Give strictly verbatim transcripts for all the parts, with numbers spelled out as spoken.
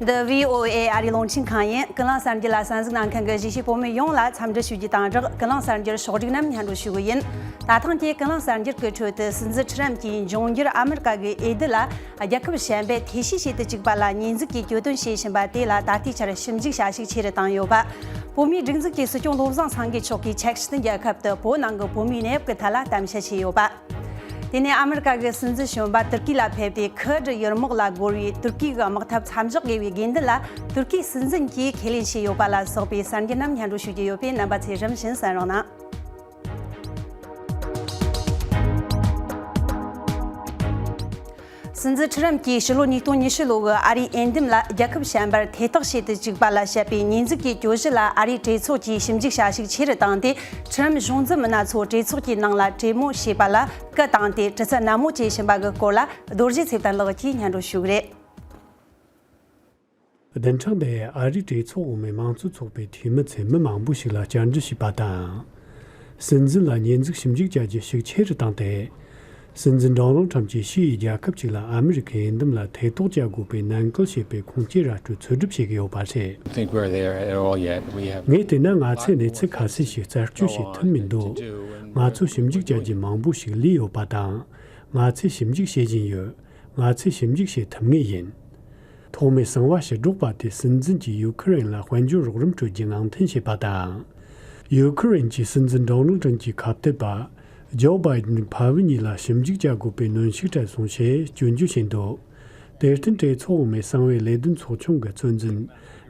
འདི་བྷི་ཨོ་ཨེ་ཨ་རིའི་རླུང་འཕྲིན་ཁང་ཡིན། ཀུན་གླེང་གསར་འགྱུར་ལ་གསན་གཟིགས་གནང་མཁན་གྱི་གཞིས་བྱེས་བོད་མི་ཡོངས་ལ་འཚམས་འདྲི་ཞུ་རྒྱུ་དང་སྦྲགས། ཀུན་གླེང་གསར་འགྱུར་ཕྱོགས་བསྒྲིགས་རྣམས་སྙན་སྒྲོན་ཞུ་གི་ཡིན། ད་ཐེངས་ཀྱི་ཀུན་གླེང་གསར་འགྱུར་གྱི་ཁྲོད་དུ། སྲིད་འཛིན་ཁྲི་རམ་གྱིས་འབྱུང་འགྱུར་ཨ་མི་རི་ཀ་གི་འོས་བསྡུ་ལ་རྒྱལ་ཁབ་གཞན་པས་ཐེ་བྱུས་བྱེད་དུ་བཅུག་པ་ལ་ཉེས་འཛུགས་ཀྱི་གྱོད་དོན་བྱེད་བཞིན་པ་དེ་ལ་ད་ལྟའི་ཆར་ཞིབ་འཇུག་བྱ་ཤུགས་ཆེ་རུ་བཏང་ཡོད་པ། བོད་མིའི་སྒྲིག་འཛུགས་ཀྱི་སྲིད་སྐྱོང་བློ་བཟང་སེང་གེ་མཆོག་གིས་ཆེག་སི་ཐན་རྒྱལ་ཁབ་ཏུ་བོད་ནང་གི་བོད་མིའི་གནས་བབ་ཀྱི་ཐད་ལ་གཏམ་བཤད་བྱས་ཡོད་པ། དེ་ནས་ཨ་མི་རི་ཀ་གི་སྲིད་འཛིན་གཞོན་པ་ཏུར་ཀི་ལ་ཕེབས་ཏེ། ཁུར་ཌི་ཡུལ་དམག་ལ་རྒོལ་བའི་ཏུར་ཀི་གི་དམག་འཐབ་མཚམས་འཇོག་དགོས་པའི་དགོས་འདུན་ལ་ཏུར་ཀིའི་སྲིད་འཛིན་གྱིས་ཁས་ལེན་བྱས་ཡོད་པ་ལ་སོགས་པའི་གསར་འགྱུར་རྣམས་སྙན་སྒྲོན་ཞུ་རྒྱུ་ཡོད་པས། རྣམ་པ་ཚོས་རིམ་བཞིན་གསན་རོགས་གནང་། སྲིད་འཛིན་ཁྲི་རམ་གྱིས་ཕྱི་ལོ་ཉིས་སྟོང་ཉི་ཤུ་ལོ་གི་ཨ་རིའི་འོས་འདེམས་ལ་རྒྱལ་ཁབ་གཞན་པར་ཐེ་གཏོགས་བྱེད་དུ་བཅུག་པ་ལ་བཤད་པའི་ཉེས་འཛུགས་ཀྱི་གྱོད་གཞི་ལ་ཨ་རིའི་གྲོས་ཚོགས་ཀྱིས་ཞིབ་འཇུག་བྱ་ཤུགས་ཆེ་རུ་བཏང་སྟེ། ཁྲི་རམ་གཞུང་འཛིན་མི་སྣ་ཚོ་གྲོས་ཚོགས་ཀྱི་ནང་ལ་གྲོས་མོལ་བྱེད་པ་ལ་སྐུལ་བཏང་སྟེ། དྲི་རྩད་ནན་མོ་བྱེད་བཞིན་པ་གི་སྐོར་ལ་རྡོ་རྗེ་ཚེ་བརྟན་ལགས་ཀྱིས་སྙན་སྒྲོན་ཞུ་གི་རེད། བདུན་ཕྲག་འདིའི་ཨ་རིའི་གྲོས་ཚོགས་འོག་མའི་མང་གཙོ་ཚོགས་པའི་འཐུས་མི་ཚོས་མི་མང་པོ་ཞིག་ལ་བཅར་འདྲི་བྱས་པ་དང་། སྲིད་འཛིན་ལ་ཉེས་འཛུགས་ཞིབ་འཇུག་བྱ་རྒྱུ་ཤུགས་ཆེ་རུ་བཏང་སྟེ། སྲིད་འཛིན་ཌོ་ནལ་ཁྲམ་གྱིས་ཕྱིའི་རྒྱལ་ཁབ་ཅིག་ལ་ཨ་མི་རི་ཀའི་འོས་འདེམས་ལ་ཐེ་གཏོགས་བྱ་དགོས་པའི་ནན་སྐུལ་བྱེད་པའི་ཁུངས་སྐྱེལ་ར་སྤྲོད་འཚོལ་སྒྲུབ་བྱེད་ཀྱི་ཡོད་པ་རེད། Think we're there at all yet. We have ངས་བལྟས་ན་ང་ཚོས་གནས་ཚུལ་ཁ་ཤས་ཤིག་རྩད་གཅོད་བྱེད་ཐུབ་མི་འདུག་ང་ཚོ་ཞིབ་འཇུག་བྱ་རྒྱུ་མང་པོ་ཞིག་ལས་ཡོད་པ་དང་། ང་ཚོས་ཞིབ་འཇུག་བྱེད་བཞིན་ཡོད། ང་ཚོས་ཞིབ་འཇུག་བྱེད་ཐུབ་ངེས་ཡིན། ཐོག་མའི་གསང་བ་ཕྱིར་སྒྲོག་པ་དེ་སྲིད་འཛིན་གྱིས་ཡུ་ཁུ་རེན་ལ་དཔལ་འབྱོར་རོགས་རམ་སྤྲོད་རྒྱུ་ནང་འཐེན་བྱས་པ་དང་། ཡུ་ཁུ་རེན་གྱི་སྲིད་འཛིན་ཌོ་ནལ་ཏྲམ་གྱི་ཁ་གཏད་པ་ཇོ་བྷའི་ཌེན་ཕ་བུ་གཉིས་ལ་ཞིབ་འཇུག་བྱ་དགོས་པའི་གནོན་ཤུགས་སྤྲད་སོང་ཞེས་སྐྱོན་བརྗོད་བྱས་འདུག་དེར་བརྟེན་གྲོས་ཚོགས་འོག་མའི་གསང་བའི་ལས་དོན་ཚོགས་ཆུང་གི་གཙོ་འཛིན་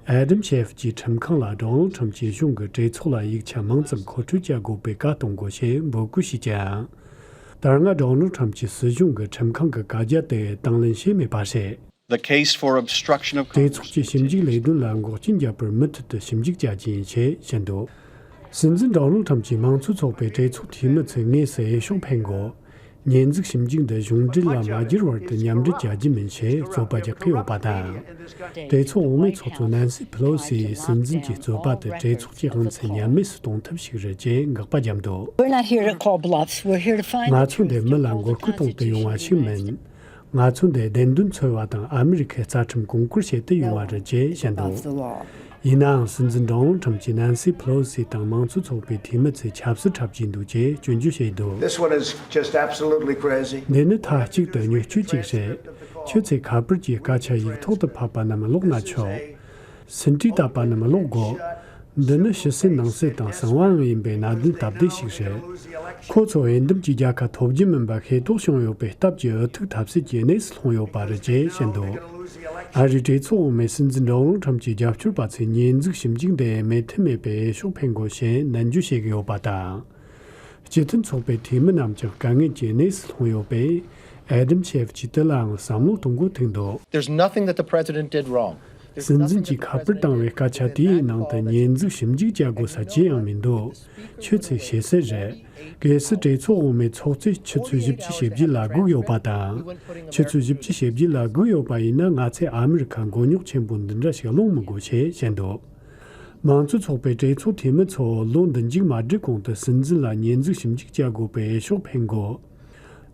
ཨེ་ཌམ་ཤེ་ཕ་གྱིས་ཁྲིམས་ཁང་ལ་ཌོ་ནལ་ཏྲམ་གྱི་གཞུང་གིས་གྲོས་ཚོགས་ལ་ཡིག་ཆ་མང་ཙམ་མཁོ་སྤྲོད་བྱ་དགོས་པའི་བཀའ་གཏོང་དགོས་ཞེས་འབོད་སྐུལ་བྱས་ཀྱང་། ད་སྔ་ཌོ་ནལ་ཏྲམ་གྱི་སྲིད་གཞུང་གིས་ཁྲིམས་ཁང་གི་བཀའ་རྒྱ་དེ་དང་ལེན་བྱས་མེད་པ་རེད། The case for obstruction of གྲོས་ཚོགས་ཀྱི་ཞིབ་འཇུག་ལས་དོན་ལ་འགོག་རྐྱེན་བརྒྱབ་པར་མུ་མཐུད་དུ་ཞིབ་འཇུག་བྱ་རྒྱུ་ཡིན་ཞེས་བཤད་འདུག་སྲིད་འཛིན་ཌོ་ནལ་ཏྲམ་གྱིས་མང་གཙོ་ཚོགས་པའི་གྲོས་ཚོགས་འཐུས་མི་ཚོས་དངོས་སུ་འོས་ཤོག་འཕེན་དགོས། ཉེས་འཛུགས་ཞིབ་འཇུག་འདི་གཞུང་འབྲེལ་ལ་མ་བསྒྱུར་བར་དུ་མཉམ་འབྲེལ་བྱ་རྒྱུ་མིན་ཞེས་རྩོད་པ་རྒྱག་གི་ཡོད་པ་དང་། གྲོས་ཚོགས་འོག་མའི་ཚོགས་གཙོ་ནན་སི་ཕི་ལོ་སིས་སྲིད་འཛིན་གྱི་རྩོད་པ་དེ་གྲོས་ཚོགས་ཀྱི་དབང་ཚད་ཉམས་དམས་སུ་གཏོང་ཐབས་ཤིག་རེད་ཅེས་དགག་པ་བརྒྱབ་འདུག We're not here to call bluffs. We're here to find ང་ཚོ་འདིར་མི་ལ་མགོ་སྐོར་གཏོང་དུ་ཡོང་བ་ཞིག་མིན། ང་ཚོ་འདིར་བདེན་དོན་འཚོལ་བ་དང་ཨ་མི་རི་ཁའི་རྩ་ཁྲིམས་གོང་བཀུར་བྱེད་དུ་ཡོང་བ་རེད་ཅེས་བཤད་འདུག་ཡིན་ནའང་སྲིད་འཛིན་ཌོ་ནལ་ཏྲམ་གྱིས་ནན་སི་ཕི་ལོ་སི་དང་མང་གཙོ་ཚོགས་པའི་འཐུས་མི་ཚོས་ཆབ་སྲིད་འཁྲབ་ཀྱིན་འདུག་ཅེས་སྐྱོན་བརྗོད་བྱས་འདུག This one is just absolutely crazy. འདི་ནི་མཐའ་གཅིག་ཏུ་བརྙས་བཅོས་ཅིག་རེད། ཁྱོད་ཚོས་ཁ་པར་གྱི་སྐད་ཆ་ཡིག་ཐོག་ཏུ་ཕབ་པ་རྣམས་ཀློག་ན་ཆོག་ཟིན་བྲིས་བཏབ་པ་རྣམས་ཀློག་དགོས། འདི་ནི་ཕྱི་གསལ་ནང་གསལ་དང་གསང་བའང་ཡིན་པའི་གནད་དོན་སྟབས་བདེ་ཞིག་རེད། ཁོ་ཚོ་འོས་འདེམས་ཀྱི་རྒྱལ་ཁ་ཐོབ་རྒྱུ་མིན་པ་ཤེས་རྟོགས་བྱུང་ཡོད་པའི་སྟབས་ཀྱིས་འུ་ཐུག་ཐབས་ཟད་ཀྱི་གནས་སུ་ལྷུང་ཡོད་པ་རེད་ཅེས་བཤད་འདུག་ཨ་རིའི་གྲོས་ཚོགས་འོག་མའི་སྲིད་འཛིན་ཌོ་ནལ་ཏྲམ་གྱི་རྒྱབ་སྐྱོར་པ་ཚོས་ཉེས་འཛུགས་ཞིབ་འཇུག་འདི་མོས་མཐུན་མེད་པའི་འོས་ཤོག་འཕེན་དགོས་ཞེས་ནན་བརྗོད་བྱེད་ཀྱི་ཡོད་པ་དང་། སྤྱི་མཐུན་ཚོགས་པའི་འཐུས་མི་རྣམས་ཀྱང་དཀའ་ངལ་གྱི་གནས་སུ་ལྷུང་ཡོད་པས། ཨེ་ཌམ་ཤེ་ཕ་གྱིས་དེ་ལའང་བསམ་བློ་གཏོང་དགོས་ཐུག་འདུག There's nothing that the president did wrong. སྲིད་འཛིན་གྱིས་ཁ་པར་བཏང་བའི་སྐད་ཆ་དེའི་ནང་དུ་ཉེས་འཛུགས་ཞིབ་འཇུག་བྱ་དགོས་ས་ཅི་ཡང་མི་འདུག་ཁྱོད་ཚོས་ཤེས་གསལ་རེད། གལ་སྲིད་གྲོས་ཚོགས་འོག་མའི་ཚོགས་གཙོས་ཆུ་ཚོད་བཞི་བཅུ་ཞེ་བརྒྱད་ལ་སྒུག་ཡོད་པ་དང་། ཆུ་ཚོད་བཞི་བཅུ་ཞེ་བརྒྱད་ལ་སྒུག་ཡོད་པ་ཡིན་ན། ང་ཚོས་ཨ་མི་རི་ཁ་མགོ་རྙོག་ཆེན་པོ་འདི་འདྲ་ཞིག་སློང་མི་དགོས་ཞེས་བཤད་འདུག་མང་གཙོ་ཚོགས་པའི་གྲོས་ཚོགས་འཐུས་མི་ཚོ་ལོ་འདི་མཇུག་མ་སྒྲིལ་གོང་དུ་སྲིད་འཛིན་ལ་ཉེས་འཛུགས་ཞིབ་འཇུག་བྱ་དགོས་པའི་འོས་ཤོག་འཕེན་དགོས།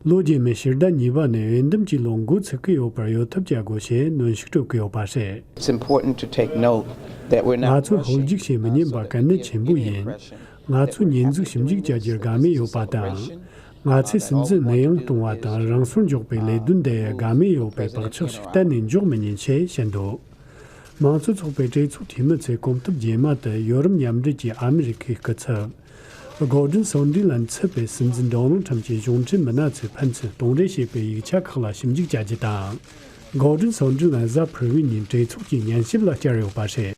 ལོ་རྗེས་མའི་ཕྱི་ཟླ་གཉིས་པ་ནས་འོས་འདེམས་ཀྱི་ལོ་འགོ་ཚུགས་ཀྱི་ཡོད་པར་གཡོལ་ཐབས་བྱ་དགོས་ཞེས་གནོན་ཤུགས་སྤྲོད་ཀྱི་ཡོད་པ་རེད། It's important to take note that we're not ང་ཚོས་ཧོལ་རྒྱུག་བྱེད་མི་ཉན་པ་གལ་གནད་ཆེན་པོ་ཡིན། ང་ཚོས་ཉེས་འཛུགས་ཞིབ་འཇུག་བྱ་རྒྱུར་དགའ་མོས་ཡོད་པ་དང་། ང་ཚོས་སྲིད་འཛིན་གནས་དབྱུང་གཏོང་བ་དང་རང་སོར་འཇོག་པའི་ལས་དོན་དེར་དགའ་མོས་ཡོད་པའི་བག་ཆགས་ཤིག་གཏན་ནས་འཇོག་མི་ཉན་ཞེས་བཤད་འདུག་མང་གཙོ་ཚོགས་པའི་གྲོས་ཚོགས་འཐུས་མི་ཚོས་གོམ་སྟབས་རྗེས་མ་དེ་ཡོ་རོབ་མཉམ་འབྲེལ་གྱིས་ཨ་མི་རི་ཁའི་སྐུ་ཚབ་གོར་ཌོན་སོན་ཌི་ལན་ཚུད་པའི་སྲིད་འཛིན་ཌོ་ནལ་ཁྲམ་གྱི་གཞུང་འབྲེལ་མི་སྣ་ཚོས་ཕན་ཚུན་གཏོང་རེས་བྱས་པའི་ཡིག་ཆ་ཁག་ལ་ཞིབ་འཇུག་བྱ་རྒྱུ་དང་། གོར་ཌོན་སོན་ཌི་ལན་གཟའ་ཕུར་བུའི་ཉིན་གྲོས་ཚོགས་ཀྱི་ཉན་ཞིབ་ལ་བཅར་ཡོད་པ་རེད།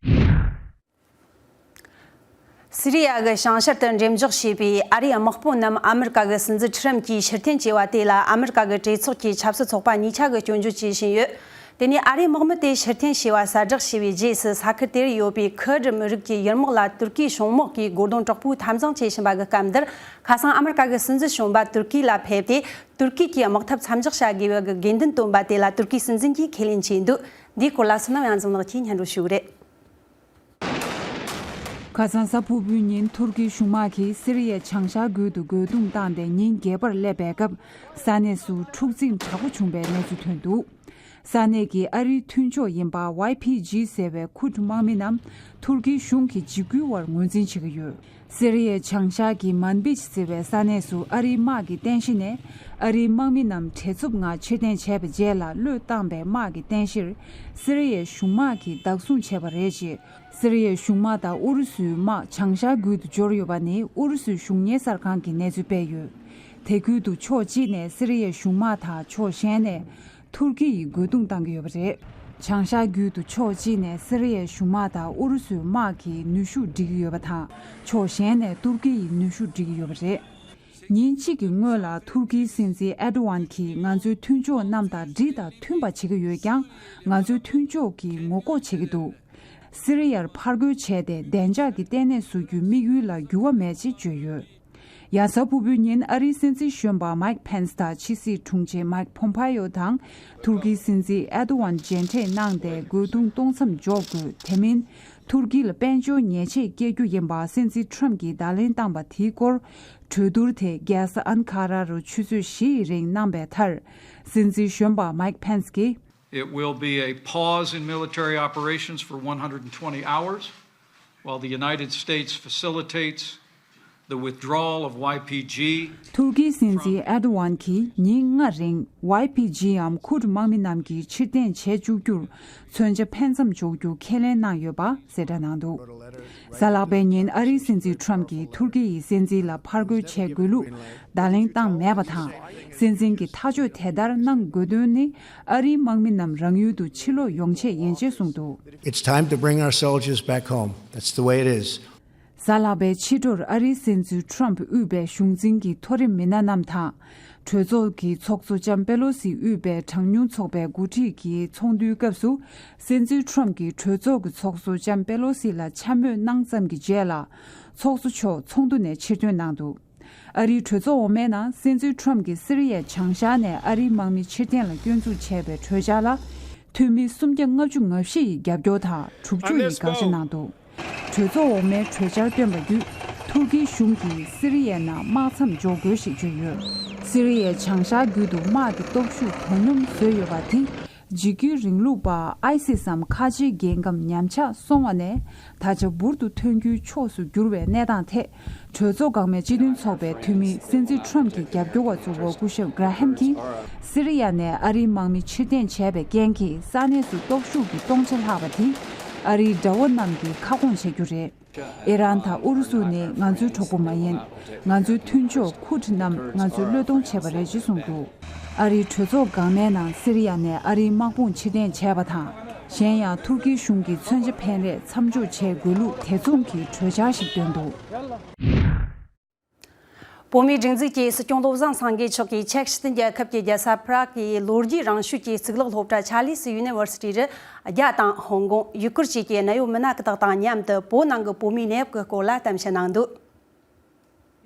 སི་རི་ཡ་གི་བྱང་ཤར་དུ་འགྲེམས་འཇོག་བྱས་པའི་ཨ་རིའི་དམག་དཔུང་རྣམས་ཨ་མི་རི་ཀ་གི་སྲིད་འཛིན་ཁྲི་རམ་གྱིས་ཕྱིར་འཐེན་བྱས་པ་དེ་ལ་ཨ་མི་རི་ཀ་གི་གྲོས་ཚོགས་ཀྱི་ཆབ་སྲིད་ཚོགས་པ་གཉིས་ཆ་གིས་སྐྱོན་བརྗོད་བྱེད་བཞིན་ཡོད། དེ་ནས་ཨ་རིའི་དམག་མི་དེ་ཕྱིར་འཐེན་བྱས་པ་གསལ་བསྒྲགས་བྱས་པའི་རྗེས་སུ། ས་ཁུལ་དེར་ཡོད་པའི་ཁུར་ཌི་མི་རིགས་ཀྱི་ཡུལ་དམག་ལ་ཏུར་ཀིའི་གཞུང་དམག་གིས་རྒོལ་རྡུང་དྲག་པོའི་འཐབ་འཛིང་བྱེད་བཞིན་པ་གི་སྐབས་འདིར། ཁ་སང་ཨ་མི་རི་ཀ་གི་སྲིད་འཛིན་གཞོན་པ་ཏུར་ཀི་ལ་ཕེབས་ཏེ། ཏུར་ཀི་གྱི་དམག་འཐབ་མཚམས་འཇོག་བྱ་དགོས་པ་གི་དགོས་འདུན་བཏོན་པ་དེ་ལ་ཏུར་ཀིའི་སྲིད་འཛིན་གྱིས་ཁས་ལེན་བྱས་འདུག་འདིའི་སྐོར་ལ་སོ་ནམ་ཡང་འཛོམས་ལགས་ཀྱིས་སྙན་སྒྲོན་ཞུ་གི་རེད། ཁ་སང་གཟའ་ཕུར་བུའི་ཉིན་ཐུར་ཀིའི་གཞུང་དམག་གིས་སི་རི་ཡའི་བྱང་ཤར་ཁུལ་དུ་རྒོལ་རྡུང་བཏང་སྟེ་ཉིན་བརྒྱད་པར་སླེབས་པའི་སྐབས། ས་གནས་སུ་འཁྲུག་འཛིང་དྲག་པོ་བྱུང་བའི་གནས་ཚུལ་ཐོན་འདུག་ས་གནས་ཀྱི་ཨ་རིའི་མཐུན་ཕྱོགས་ཡིན་པ་ཝའི་ཕི་ཇི་ཟེར་བའི་ཁུར་དམག་མི་རྣམས་ཐུར་ཀིའི་གཞུང་གིས་འཇིགས་སྐུལ་བར་ངོས་འཛིན་བྱེད་ཀྱི་ཡོད། སི་རི་ཡའི་བྱང་ཤར་གྱི་མན་བིཇ་ཟེར་བའི་ས་གནས་སུ་ཨ་རིའི་དམག་གི་རྟེན་གཞི་ནས་ཨ་རིའི་དམག་མི་རྣམས་བྲེལ་འཚུབ་ངང་ཕྱིར་འཐེན་བྱས་པའི་རྗེས་ལ་བློས་བཏང་པའི་དམག་གི་རྟེན་གཞིར་སི་རི་ཡའི་གཞུང་དམག་གིས་བདག་བཟུང་བྱས་པ་རེད་ཅེས། སི་རི་ཡའི་གཞུང་དམག་དང་ཨུ་རུ་སུའི་དམག་བྱང་ཤར་ཁུལ་དུ་འབྱོར་ཡོད་པ་ནི་ཨུ་རུ་སུའི་གཞུང་གཉེར་གསར་ཁང་གིས་གནས་ཚུལ་སྤེལ་ཡོད། དེ་ཁུལ་དུ་ཕྱོགས་གཅིག་ནས་སི་རི་ཡའི་གཞུང་དམག་དང་ཕྱོགས་གཞན་ནས་ཐུར་ཀི་ཡིས་རྒོལ་རྡུང་བཏང་གི་ཡོད་པ་རེད། བྱང་ཤར་ཁུལ་དུ་ཕྱོགས་གཅིག་ནས་སི་རི་ཡའི་གཞུང་དམག་དང་ཨུ་རུ་སུའི་དམག་གིས་ནུས་ཤུགས་སྒྲིལ་གྱི་ཡོད་པ་དང་། ཕྱོགས་གཞན་ནས་ཐུར་ཀི་ཡིས་ནུས་ཤུགས་སྒྲིལ་གྱི་ཡོད་པ་རེད། ཉིན་གཅིག་གི་སྔོན་ལ་ཐུར་ཀིའི་སྲིད་འཛིན་ཨེར་ཌོ་ཝན་གྱིས་ང་ཚོའི་མཐུན་ཕྱོགས་རྣམས་དང་འགྲིག་དང་མཐུན་པ་བྱེད་ཀྱི་ཡོད་ཀྱང་། ང་ཚོའི་མཐུན་ཕྱོགས་ཀྱིས་ངོ་ལྐོག་བྱེད་ཀྱི་འདུག་སི་རི་ཡར་ཕར་རྒོལ་བྱས་ཏེ་བདེ་འཇགས་ཀྱི་ལྟེ་གནས་བཟོ་རྒྱུའི་དམིགས་ཡུལ་ལ་འགྱུར་བ་མེད་ཅེས་བརྗོད་ཡོད། ཡ་གཟའ་ཕུར་བུའི་ཉིན་ཨ་རིའི་སྲིད་འཛིན་གཞོན་པ་མཱིག་ཕེན་སི་དང་ཕྱི་སྲིད་དྲུང་ཆེ་མཱིག་ཕོམ་ཕ་ཡོ་དང་། ཐུར་ཀིའི་སྲིད་འཛིན་ཨེར་ཏོ་ཝན་མཇལ་འཕྲད་གནང་སྟེ། རྒོལ་རྡུང་གཏོང་མཚམས་འཇོག་དགོས། དེ་མིན། ཐུར་ཀི་ལ་དཔལ་འབྱོར་ཉེས་ཆད་བཀལ་རྒྱུ་ཡིན་པ་སྲིད་འཛིན་ཁྲམ་གྱིས་བརྡ་ལན་བཏང་པ་དེའི་སྐོར། གྲོས་བསྡུར་དེ་རྒྱལ་ས་ཨན་ཁ་ར་རུ་ཆུ་ཚོད་བཞི་ཡི་རིང་གནང་པའི་མཐར། སྲིད་འཛིན་གཞོན་པ་མཱིག་ཕེན་སི་གིས། It will be a pause in military operations for one hundred twenty hours while the United States facilitates the withdrawal of Y P G. ཐུར་ཀིའི་སྲིད་འཛིན་ཨེར་ཏོ་ཝན་གྱིས་ཉིན་ལྔ་རིང་ཝའི་ཕི་ཇི་འམ་ཁུར་དམག་མི་རྣམས་ཀྱི་ཕྱིར་འཐེན་བྱེད་བཅུག་རྒྱུར་མཚོན་ཆ་འཕེན་མཚམས་འཇོག་རྒྱུ་ཁས་ལེན་གནང་ཡོད་པ་གསལ་བསྒྲགས་གནང་འདུག་གཟའ་ལྷག་པའི་ཉིན་ཨ་རིའི་སྲིད་འཛིན་ཁྲམ་གྱིས་ཐུར་ཀི་ཡི་སྲིད་འཛིན་ལ་ཕར་རྒོལ་བྱེད་དགོས་ལུགས་བརྡ་ལན་བཏང་མེད་པ་དང་། སྲིད་འཛིན་གྱིས་ཐག་གཅོད་དེ་ལྟར་གནང་དགོས་དོན་ནི་ཨ་རིའི་དམག་མི་རྣམས་རང་ཡུལ་དུ་ཕྱིར་ལོག་ཡོང་ཆེད་ཡིན་ཅེས་གསུངས་འདུག It's time to bring our soldiers back home. That's the way it is. གཟའ་ལྷག་པའི་ཕྱི་དྲོར་ཨ་རིའི་སྲིད་འཛིན་ཁྲམ་དབུས་པའི་གཞུང་འཛིན་གྱི་མཐོ་རིམ་མི་སྣ་རྣམས་དང་། གྲོས་ཚོགས་ཀྱི་ཚོགས་གཙོ་ལྕམ་པེ་ལོ་སི་དབུས་པའི་གྲངས་ཉུང་ཚོགས་པའི་འགོ་ཁྲིད་ཀྱི་ཚོགས་འདུའི་སྐབས་སུ། སྲིད་འཛིན་ཁྲམ་གྱིས་གྲོས་ཚོགས་ཀྱི་ཚོགས་གཙོ་ལྕམ་པེ་ལོ་སི་ལ་འཕྱ་སྨོད་གནང་ཙམ་གྱི་རྗེས་ལ། ཚོགས་གཙོ་མཆོག་ཚོགས་འདུ་ནས་ཕྱིར་ཐོན་གནང་འདུག་ཨ་རིའི་གྲོས་ཚོགས་འོག་མའི་ནང་སྲིད་འཛིན་ཁྲམ་གྱིས་སི་རི་ཡའི་བྱང་ཤར་ནས་ཨ་རིའི་དམག་མི་ཕྱིར་འཐེན་ ལ་སྐྱོན་འཛུགས་བྱས་པའི་གྲོས་འཆར་ལ། འཐུས་མི་སུམ་བརྒྱ་ལྔ་བཅུ་ང་བཞི་ཡིས་རྒྱབ་སྐྱོར་དང་དྲུག་ཅུ་ཡིས་དགག་བྱ་གནང་འདུག་གྲོས་ཚོགས་འོག་མའི་གྲོས་འཆར་བཏོན་པ་བརྒྱུད། ཐུར་ཀིའི་གཞུང་གིས་སི་རི་ཡའི་ནང་དམག་མཚམས་འཇོག་དགོས་ཞེས་བརྗོད་ཡོད། སི་རི་ཡའི་བྱང་ཤར་ཁུལ་དུ་དམག་གི་སྟོབས་ཤུགས་དོ་སྙོམས་བཟོས་ཡོད་པ་དེ། འཇིགས་སྐུལ་རིང་ལུགས་པ་ཨའི་སིས་སམ་ཁ་ཆེའི་རྒྱལ་ཁམས་ཉམས་ཆག་སོང་བ་ནས། ད་ཆ་འབུར་དུ་ཐོན་རྒྱུའི་ཕྱོགས་སུ་གྱུར་བའི་གནས་སྟངས་ཐད། གྲོས་ཚོགས་འགག་མེད་སྤྱི་མཐུན་ཚོགས་པའི་འཐུས་མི་སྲིད་འཛིན་ཁྲམ་གྱི་རྒྱབ་སྐྱོར་བ་གཙོ་བོ་སྐུ་ཞབས་གྷ་ར་ཧམ་གྱིས། སི་རི་ཡ་ནས་ཨ་རིའི་དམག་མི་ཕྱིར་འཐེན་བྱས་པའི་རྐྱེན་གྱིས་ས་གནས་སུ་སྟོབས་ཤུགས་ཀྱི་སྟོང་ཆ་ལྷག་པ་དེ། ཨ་རིའི་དགྲ་བོ་རྣམས་ཀྱིས་ཁ་སྐོང་བྱེད་རྒྱུ་རེད། ཨི་རན་དང་ཨུ་རུ་སུ་ནི་ང་ཚོའི་གྲོགས་པོ་མ་ཡིན། ང་ཚོའི་མཐུན་ཕྱོགས་ཁུར་རྣམས་ང་ཚོས་བློས་གཏོང་བྱས་པ་རེད་ཅེས་གསུངས་འདུག་ཨ་རིའི་གྲོས་ཚོགས་འགག་མེད་ནང་སི་རི་ཡ་ནས་ཨ་རིའི་དམག་དཔུང་ཕྱིར་འཐེན་བྱས་པ་དང་། གཞན་ཡང་ཐུར་ཀིའི་གཞུང་གིས་མཚོན་ཆ་འཕེན་རེས་མཚམས་འཇོག་བྱེད་དགོས་ལུགས་དེ་མཚུངས་ཀྱི་གྲོས་འཆར་ཞིག་བཏོན་འདུག་བོད་མིའི་སྒྲིག་འཛུགས་ཀྱི་སྲིད་སྐྱོང་བློ་བཟང་སངས་རྒྱས་མཆོག་གིས་ཅེཀ་སྲིད་དོན་རྒྱལ་ཁབ་ཀྱི་རྒྱལ་ས་པ་རག་གི་ལོ་རྒྱུས་རིང་ཤོས་ཀྱི་གཙུག་ལག་སློབ་གྲྭ་ཆཱ་ལིས་ཡུ་ནི་ཝར་སི་ཊི་རུ། རྒྱ་དང་ཧོང་ཀོང་ཡུ་གུར་བཅས་ཀྱི་གནད་ཡོད་མི་སྣ་དག་དང་མཉམ་དུ་བོད་ནང་གི་བོད་མིའི་གནས་བབ་ཀྱི་སྐོར་ལ་གཏམ་བཤད་གནང་འདུག་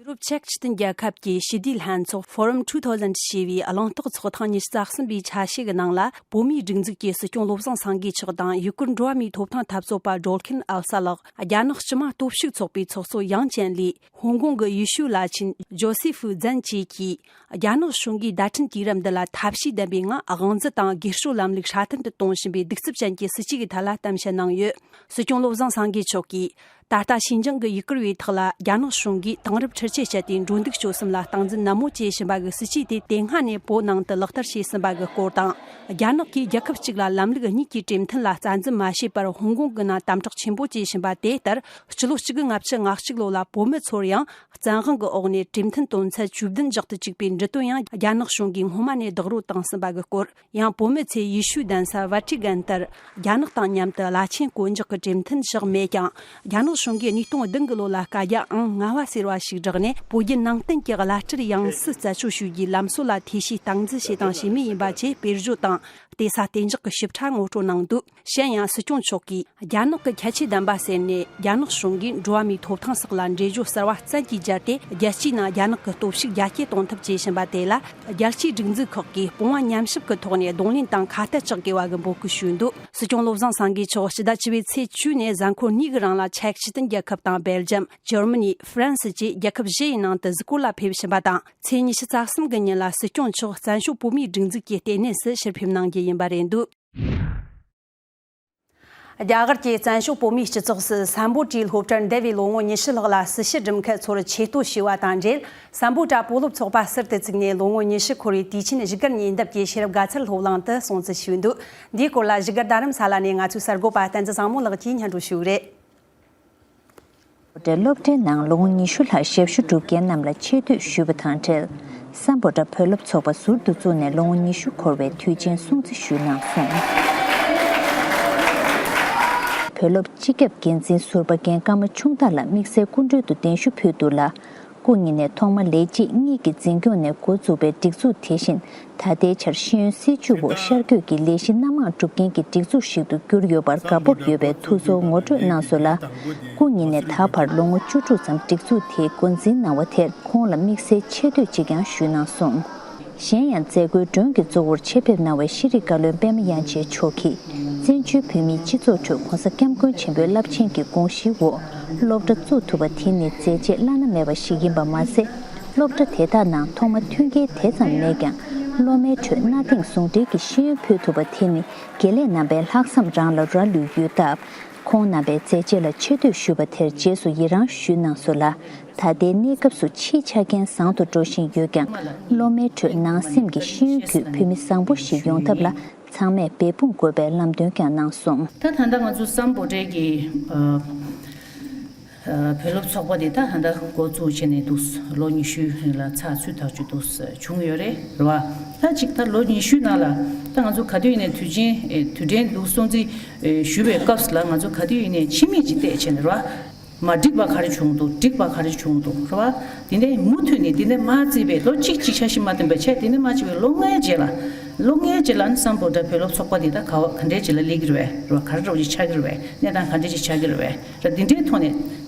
ཡུ་རོབ་ཅེཀ་སྲིད་དོན་རྒྱལ་ཁབ་ཀྱི་ཞི་བདེའི་ལྷན་ཚོགས་Forum two thousand ཞེས་པའི་གླེང་སྟེགས་ཚོགས་ཐེངས་ཉི་ཤུ་རྩ་གསུམ་པའི་ཆ་ཤས་ཀྱི་ནང་ལ། བོད་མིའི་སྒྲིག་འཛུགས་ཀྱི་སྲིད་སྐྱོང་བློ་བཟང་སངས་རྒྱས་མཆོག་དང་ཡུ་གུར་འགྲོ་བ་མིའི་ཐོབ་ཐང་འཐབ་རྩོད་པ་སྒྲོལ་མཁན་ཨལ་ས་ལགས། རྒྱ་ནག་སྤྱི་དམངས་སྟོབས་ཤུགས་ཚོགས་པའི་ཚོགས་གཙོ་ཡང་ཅན་ལི། ཧོང་ཀོང་གི་ཡེ་ཤུའི་བླ་ཆེན་ཇོ་སི་ཧྥུ་ཛན་བཅས་ཀྱིས། རྒྱ་ནག་གཞུང་གིས་བརྡ་འཕྲིན་དུས་རབས་འདི་ལ་ཐབས་ཤེས་ལྡན་པའི་ངང་དབང་འཛིན་དང་སྒེར་གཅོད་ལམ་ལུགས་སྲ་བརྟན་དུ་གཏོང་བཞིན་པའི་གདུག་རྩུབ་ཅན་གྱི་སྲིད་བྱུས་ཀྱི་ཐད་ལ་གཏམ་བཤད་གནང་ཡོད། སྲིད་སྐྱོང་བློ་བཟང་སངས་རྒྱས་མཆོག་གིས། ད་ལྟ་ཞིན་ཅང་གི་ཡུ་གུར་བའི་ཐོག་ལ་རྒྱ་ནག་གཞུང་གིས་དེང་རབས་འཕྲུལ་ཆས་སྤྱད་དེ་འགྲོ་འདུག་སྤྱོད་གསུམ་ལ་སྟངས་འཛིན་ནན་མོ་བྱེད་བཞིན་པ་གི་སྲིད་བྱུས་དེ་དེ་སྔ་ནས་བོད་ནང་དུ་ལག་བསྟར་བྱས་ཟིན་པ་གི་སྐོར་དང་། རྒྱ་ནག་གིས་རྒྱལ་ཁབ་གཅིག་ལ་ལམ་ལུགས་གཉིས་ཀྱི་གྲོས་མཐུན་ལ་རྩ་འཛིན་མ་བྱས་པར་ཧོང་ཀོང་གི་ནང་དམ་དྲག་ཆེན་པོ་བྱས་བཞིན་པ་དེ་ལྟར། སྤྱི་ལོ་གཅིག་དགུ་ལྔ་བཅུ་ང་གཅིག་ལོ་ལ་བོད་མི་ཚོར་ཡང་བཙན་དབང་གི་འོག་ནས་གྲོས་མཐུན་དོན་ཚན་བཅུ་བདུན་འཇོག་ཏུ་བཅུག་པའི་འབྲི་དོན་ཡང་རྒྱ་ནག་གཞུང་གིས་སྔོན་མ་ནས་རྡོག་རོལ་བཏང་ཟིན་པ་གི་སྐོར། ཡང་བོད་མི་ཚོས་ཡེ་ཤུའི་གདན་ས་ཝ་ཊི་ཀན་ལྟར། རྒྱ་ནག་དང་མཉམ་དུ་བླ་ཆེན་དཀོན་མཆོག་གི་གྲོས་མཐུན་བཞག་མེད་ཀྱང་། རྒྱ་ནག་གཞུང་གིས་ཉིས་སྟོང་བདུན་གི་ལོ་ལ་བཀའ་རྒྱ་ཨང་ལྔ་བ་ཟེར་བ་ཞིག་བསྒྲགས་ནས། བོད་བརྒྱུད་ནང་བསྟན་གྱི་བླ་སྤྲུལ་ཡང་སྲིད་རྩད་གཅོད་ཞུ་རྒྱུའི་ལམ་སྲོལ་ལ་ཐེ་བྱུས་སྟངས་འཛིན་བྱས་དང་བྱེད་མུས་ཡིན་པ་བཅས་དཔེར་བརྗོད་དང་། བལྟས་ས་གཏན་འཇགས་ཀྱི་ཞིབ་ཕྲ་ངོ་སྤྲོད་གནང་འདུག་གཞན་ཡང་སྲིད་སྐྱོང་མཆོག་གིས། རྒྱ་ནག་གི་ཁྱད་ཆོས་ལྡན་པ་ཟེར་ནས། རྒྱ་ནག་གཞུང་གིས་འགྲོ་བ་མིའི་ཐོབ་ཐང་སོགས་ལ་འགྲེལ་བརྗོད་གསར་བ་བཙན་གྱིས་སྦྱར་ཏེ། རྒྱལ་སྤྱིའི་ནང་རྒྱ་ནག་གི་སྟོབས་ཤུགས་རྒྱ་སྐྱེད་གཏོང་ཐབས་བྱེད་བཞིན་པ་དེ་ལ། རྒྱལ་སྤྱིའི་སྒྲིག་འཛུགས་ཁག་གིས་སྤོང་བ་ཉམས་ཞིབ་ཀྱི་ཐོག་ནས་གདོང་ལེན་དང་ཁ་གཏད་གཅོག་དགོས་པ་གི་འབོད་སྐུལ་ཞུས་འདུག་སྲིད་སྐྱོང་བློ་བཟང་སངས་རྒྱས་མཆོག་ཕྱི་ཟླ་བཅུ་པའི་ཚེས་བཅུ་ནས་གཟའ་འཁོར་གཉིས་ཀྱི་རིང་ལ་ཅེཀ་སྲིད་དོན་རྒྱལ་ཁབ་དང་སྦེལ་ཇམ། འཇར་མ་ནི། ཧྥ་རན་སི་བཅས་རྒྱལ་ཁབ་བཞི་ཡི་ནང་དུ་གཟིགས་སྐོར་ལ་ཕེབས་བཞིན་པ་དང་། ཚེས་ཉི་ཤུ་རྩ་གསུམ་གི་ཉིན་ལ་སྲིད་སྐྱོང་མཆོག་བཙན་བྱོལ་བོད་མིའི་སྒྲིག་འཛུགས་ཀྱི་ལྟེ་གནས་སུ་ཕྱིར་ཕེབས་གནང་རྒྱུ། ཡིན་པ་རེད་འདུག་རྒྱ་གར་གྱི་བཙན་བྱོལ་བོད་མིའི་སྤྱི་ཚོགས་སུ་སམ་བྷོ་ཊའི་སློབ་གྲྭར་འདས་པའི་ལོ་ངོ་ཉི་ཤུ་ལྷག་ལ་སྲི་ཞུ་སྒྲུབ་མཁན་ཚོར་ཆེ་བསྟོད་ཞུས་པ་དང་འབྲེལ། སམ་བྷོ་ཊ་བོད་སློབ་ཚོགས་པ་ཟུར་དུ་བཙུགས་ནས་ལོ་ངོ་ཉི་ཤུ་འཁོར་བའི་དུས་ཆེན་བཞུགས་སྒར་ཉེ་འདབས་ཀྱི་ཤེས་རབ་དགའ་ཚལ་སློབ་གླིང་དུ་སྲུང་བརྩི་ཞུས་འདུག་འདིའི་སྐོར་ལ་བཞུགས་སྒར་རྡ་རམ་ས་ལ་ནས་ང་ཚོའི་གསར་འགོད་པ་བསྟན་འཛིན་བཟང་མོ་ལགས་ཀྱིས་སྙན་སྒྲོན་ཞུས་རེད། སློབ་གྲྭའི་ནང་ལོ་ངོ་ཉི་ཤུ་ལྷག་ཞབས་ཞུ་སྒྲུབ་མཁན་རྣམས་ལ་ཆེ་བསྟོད་ཞུས་པ་དང་འབྲེལ། སམ་བྷོ་ཊ་བོད་སློབ་ཚོགས་པ་ཟུར་དུ་བཙུགས་ནས་ལོ་ངོ་ཉི་ཤུ་འཁོར་བའི་དུས་ཆེན་སྲུང་བརྩི་ཞུས་གནང་སོང་། བོད་སློབ་སྤྱི་ཁྱབ་འགན་འཛིན་ཟུར་པ་རྒན་ཀརྨ་ཆུང་བདག་ལ་དམིགས་བསལ་སྐུ་མགྲོན་དུ་གདན་ཞུ་ཕུལ་འདུག་ལ། སྐུ་ཉིད་ནས་ཐོག་མ་ལས་བྱེད་གཉིས་ཀྱི་འཛིན་སྐྱོང་ནས་འགོ་བཙུགས་པའི་སྒྲིག་འཛུགས་དེ་བཞིན་ད་ལྟའི་ཆར་ཤེས་ཡོན་སྲིད་བྱུས་འོག་ཤར་བསྐྱོད་ཀྱི་ལས་གཞི་སྣ་མང་སྒྲུབ་མཁན་གྱི་སྒྲིག་འཛུགས་ཤིག་ཏུ་གྱུར་ཡོད་པར་དགའ་སྤོབས་ཡོད་པའི་ཐུགས་ཚོར་ངོ་སྤྲོད་གནང་སོང་ལ། སྐུ་ཉིད་ནས་ད་བར་ལོ་ངོ་བཅུ་དྲུག་ཙམ་སྒྲིག་འཛུགས་དེའི་འགོ་འཛིན་གནང་བ་དེར་ཁོང་ལ་དམིགས་བསལ་ཆེ་བསྟོད་ཅིག་ཀྱང་ཞུས་གནང་སོང་། གཞན་ཡང་མཛད་སྒོའི་མགྲོན་གྱི་གཙོ་བོར་ཆེད་ཕེབས་གནང་བའི་ཤེས་རིག་བཀའ་བློན་པད་མ་དབྱངས་ཅན་མཆོག་གིས། བཙན་བྱོལ་བོད་མིའི་སྤྱི་ཚོགས་ཁྲོད་༸གོང་ས་༸སྐྱབས་མགོན་ཆེན་པོའི་རླབས་ཆེན་གྱི་དགོངས་གཞིའི་འོག་སློབ་གྲྭ་བཙུགས་ཐུབ་པ་དེ་ནི་མཛད་རྗེས་བླ་ན་མེད་པ་ཞིག་ཡིན་པ་མ་ཟད། སློབ་གྲྭ་དེ་དག་ནང་ཐོག་མ་མཐུན་རྐྱེན་དེ་ཙམ་མེད་ཀྱང་། སློབ་མའི་ཁྲོད་གནའ་དེང་ཟུང་འབྲེལ་གྱི་ཤེས་ཡོན་ཕུལ་ཐུབ་པ་དེ་ནི་དགེ་ལས་རྣམ་པའི་ལྷག་བསམ་རང་ལ་རག་ལུས་ཡོད་སྟབས། ཁོང་རྣམ་པའི་མཛད་རྗེས་ལ་ཆེ་བསྟོད་ཞུས་པ་དེར་རྗེས་སུ་ཡི་རང་ཞུས་གནང་སོང་ལ། ད་ལྟའི་གནས་སྐབས་སུ་ཕྱིའི་ཆ་རྐྱེན་བཟང་དུ་འགྲོ་བཞིན་ཡོད་ཀྱང་། སློབ་མའི་ཁྲོད་ནང་སེམས་ཀྱི་ཤེས་ཡོན་གྱི་བོད་མི་བཟང་པོ་ཞིག་ཡོང་ཐབས་ལ། ཚང་མས་འབད་འབུངས་དགོས་པའི་ལམ་སྟོན་ཀྱང་གནང་སོང་། ད་ད་ལྟ་ང་ཚོ་སམ་བྷོ་ཊའི་གི་ཨ་ཨ་བོད་སློབ་ཚོགས་པ་དེ་ད་ད་ལྟ་འགོ་བཙུགས་བྱས་ནས་འདུག་ལོ་ཉི་ཤུ་ལ་ཚགས་ཚུད་ཐག་ཆོད་འདུག་བྱུང་ཡོད་རེད། རེད་བ། ད་ཅིག་ད་ལོ་ཉི་ཤུའི་ནང་ལ་ད་ང་ཚོ་ག་དུས་ཡིན་ནའི་དུས་ཆེན་ཨེ་དུས་དྲན་འདུག་སྲུང་བརྩི་ཨེ་ཞུ་བའི་སྐབས་སུ་ལ་ང་ཚོ་ག་དུས་ཡིན་ནའི་ཕྱི་མིག་ཅིག་བལྟས་བྱས་ནས། རེད་བ། མ་འགྲིག་པ་ག་རེ་བྱུང་འདུག་འགྲིག་པ་ག་རེ་བྱུང་འདུག་རེད་བ། དེ་ནས་མུ་མཐུད་ནས་དེ་ནས་མ་བརྩིས་པའི་ལོ་གཅིག་གཅིག་འཆར་གཞི་མ་བཏིང་བའི་ཆེད། དེ་ནས་མ་བྱས་པའི་ལོ་ལྔའི་རྗེས་ལ། ལོ་ལྔའི་རྗེས་ལ་ནི་སམ་བྷོ་ཊ་བོད་སློབ་ཚོགས་པ་འདི་ད་ག་བ་ག་འདྲའི་ཅིག་ལ་སླེབས་ཀྱི་རེད་བས། རེད་བ། ག་རེ་འདྲ་བོ་ཅིག་ཆགས་ཀྱི་རེད་བས། གནས་སྟངས་ག་འདྲའི་ཅིག་ཆགས་ཀྱི་རེད་བས། རེད། འདི་འདྲའི་ཐོག་ནས་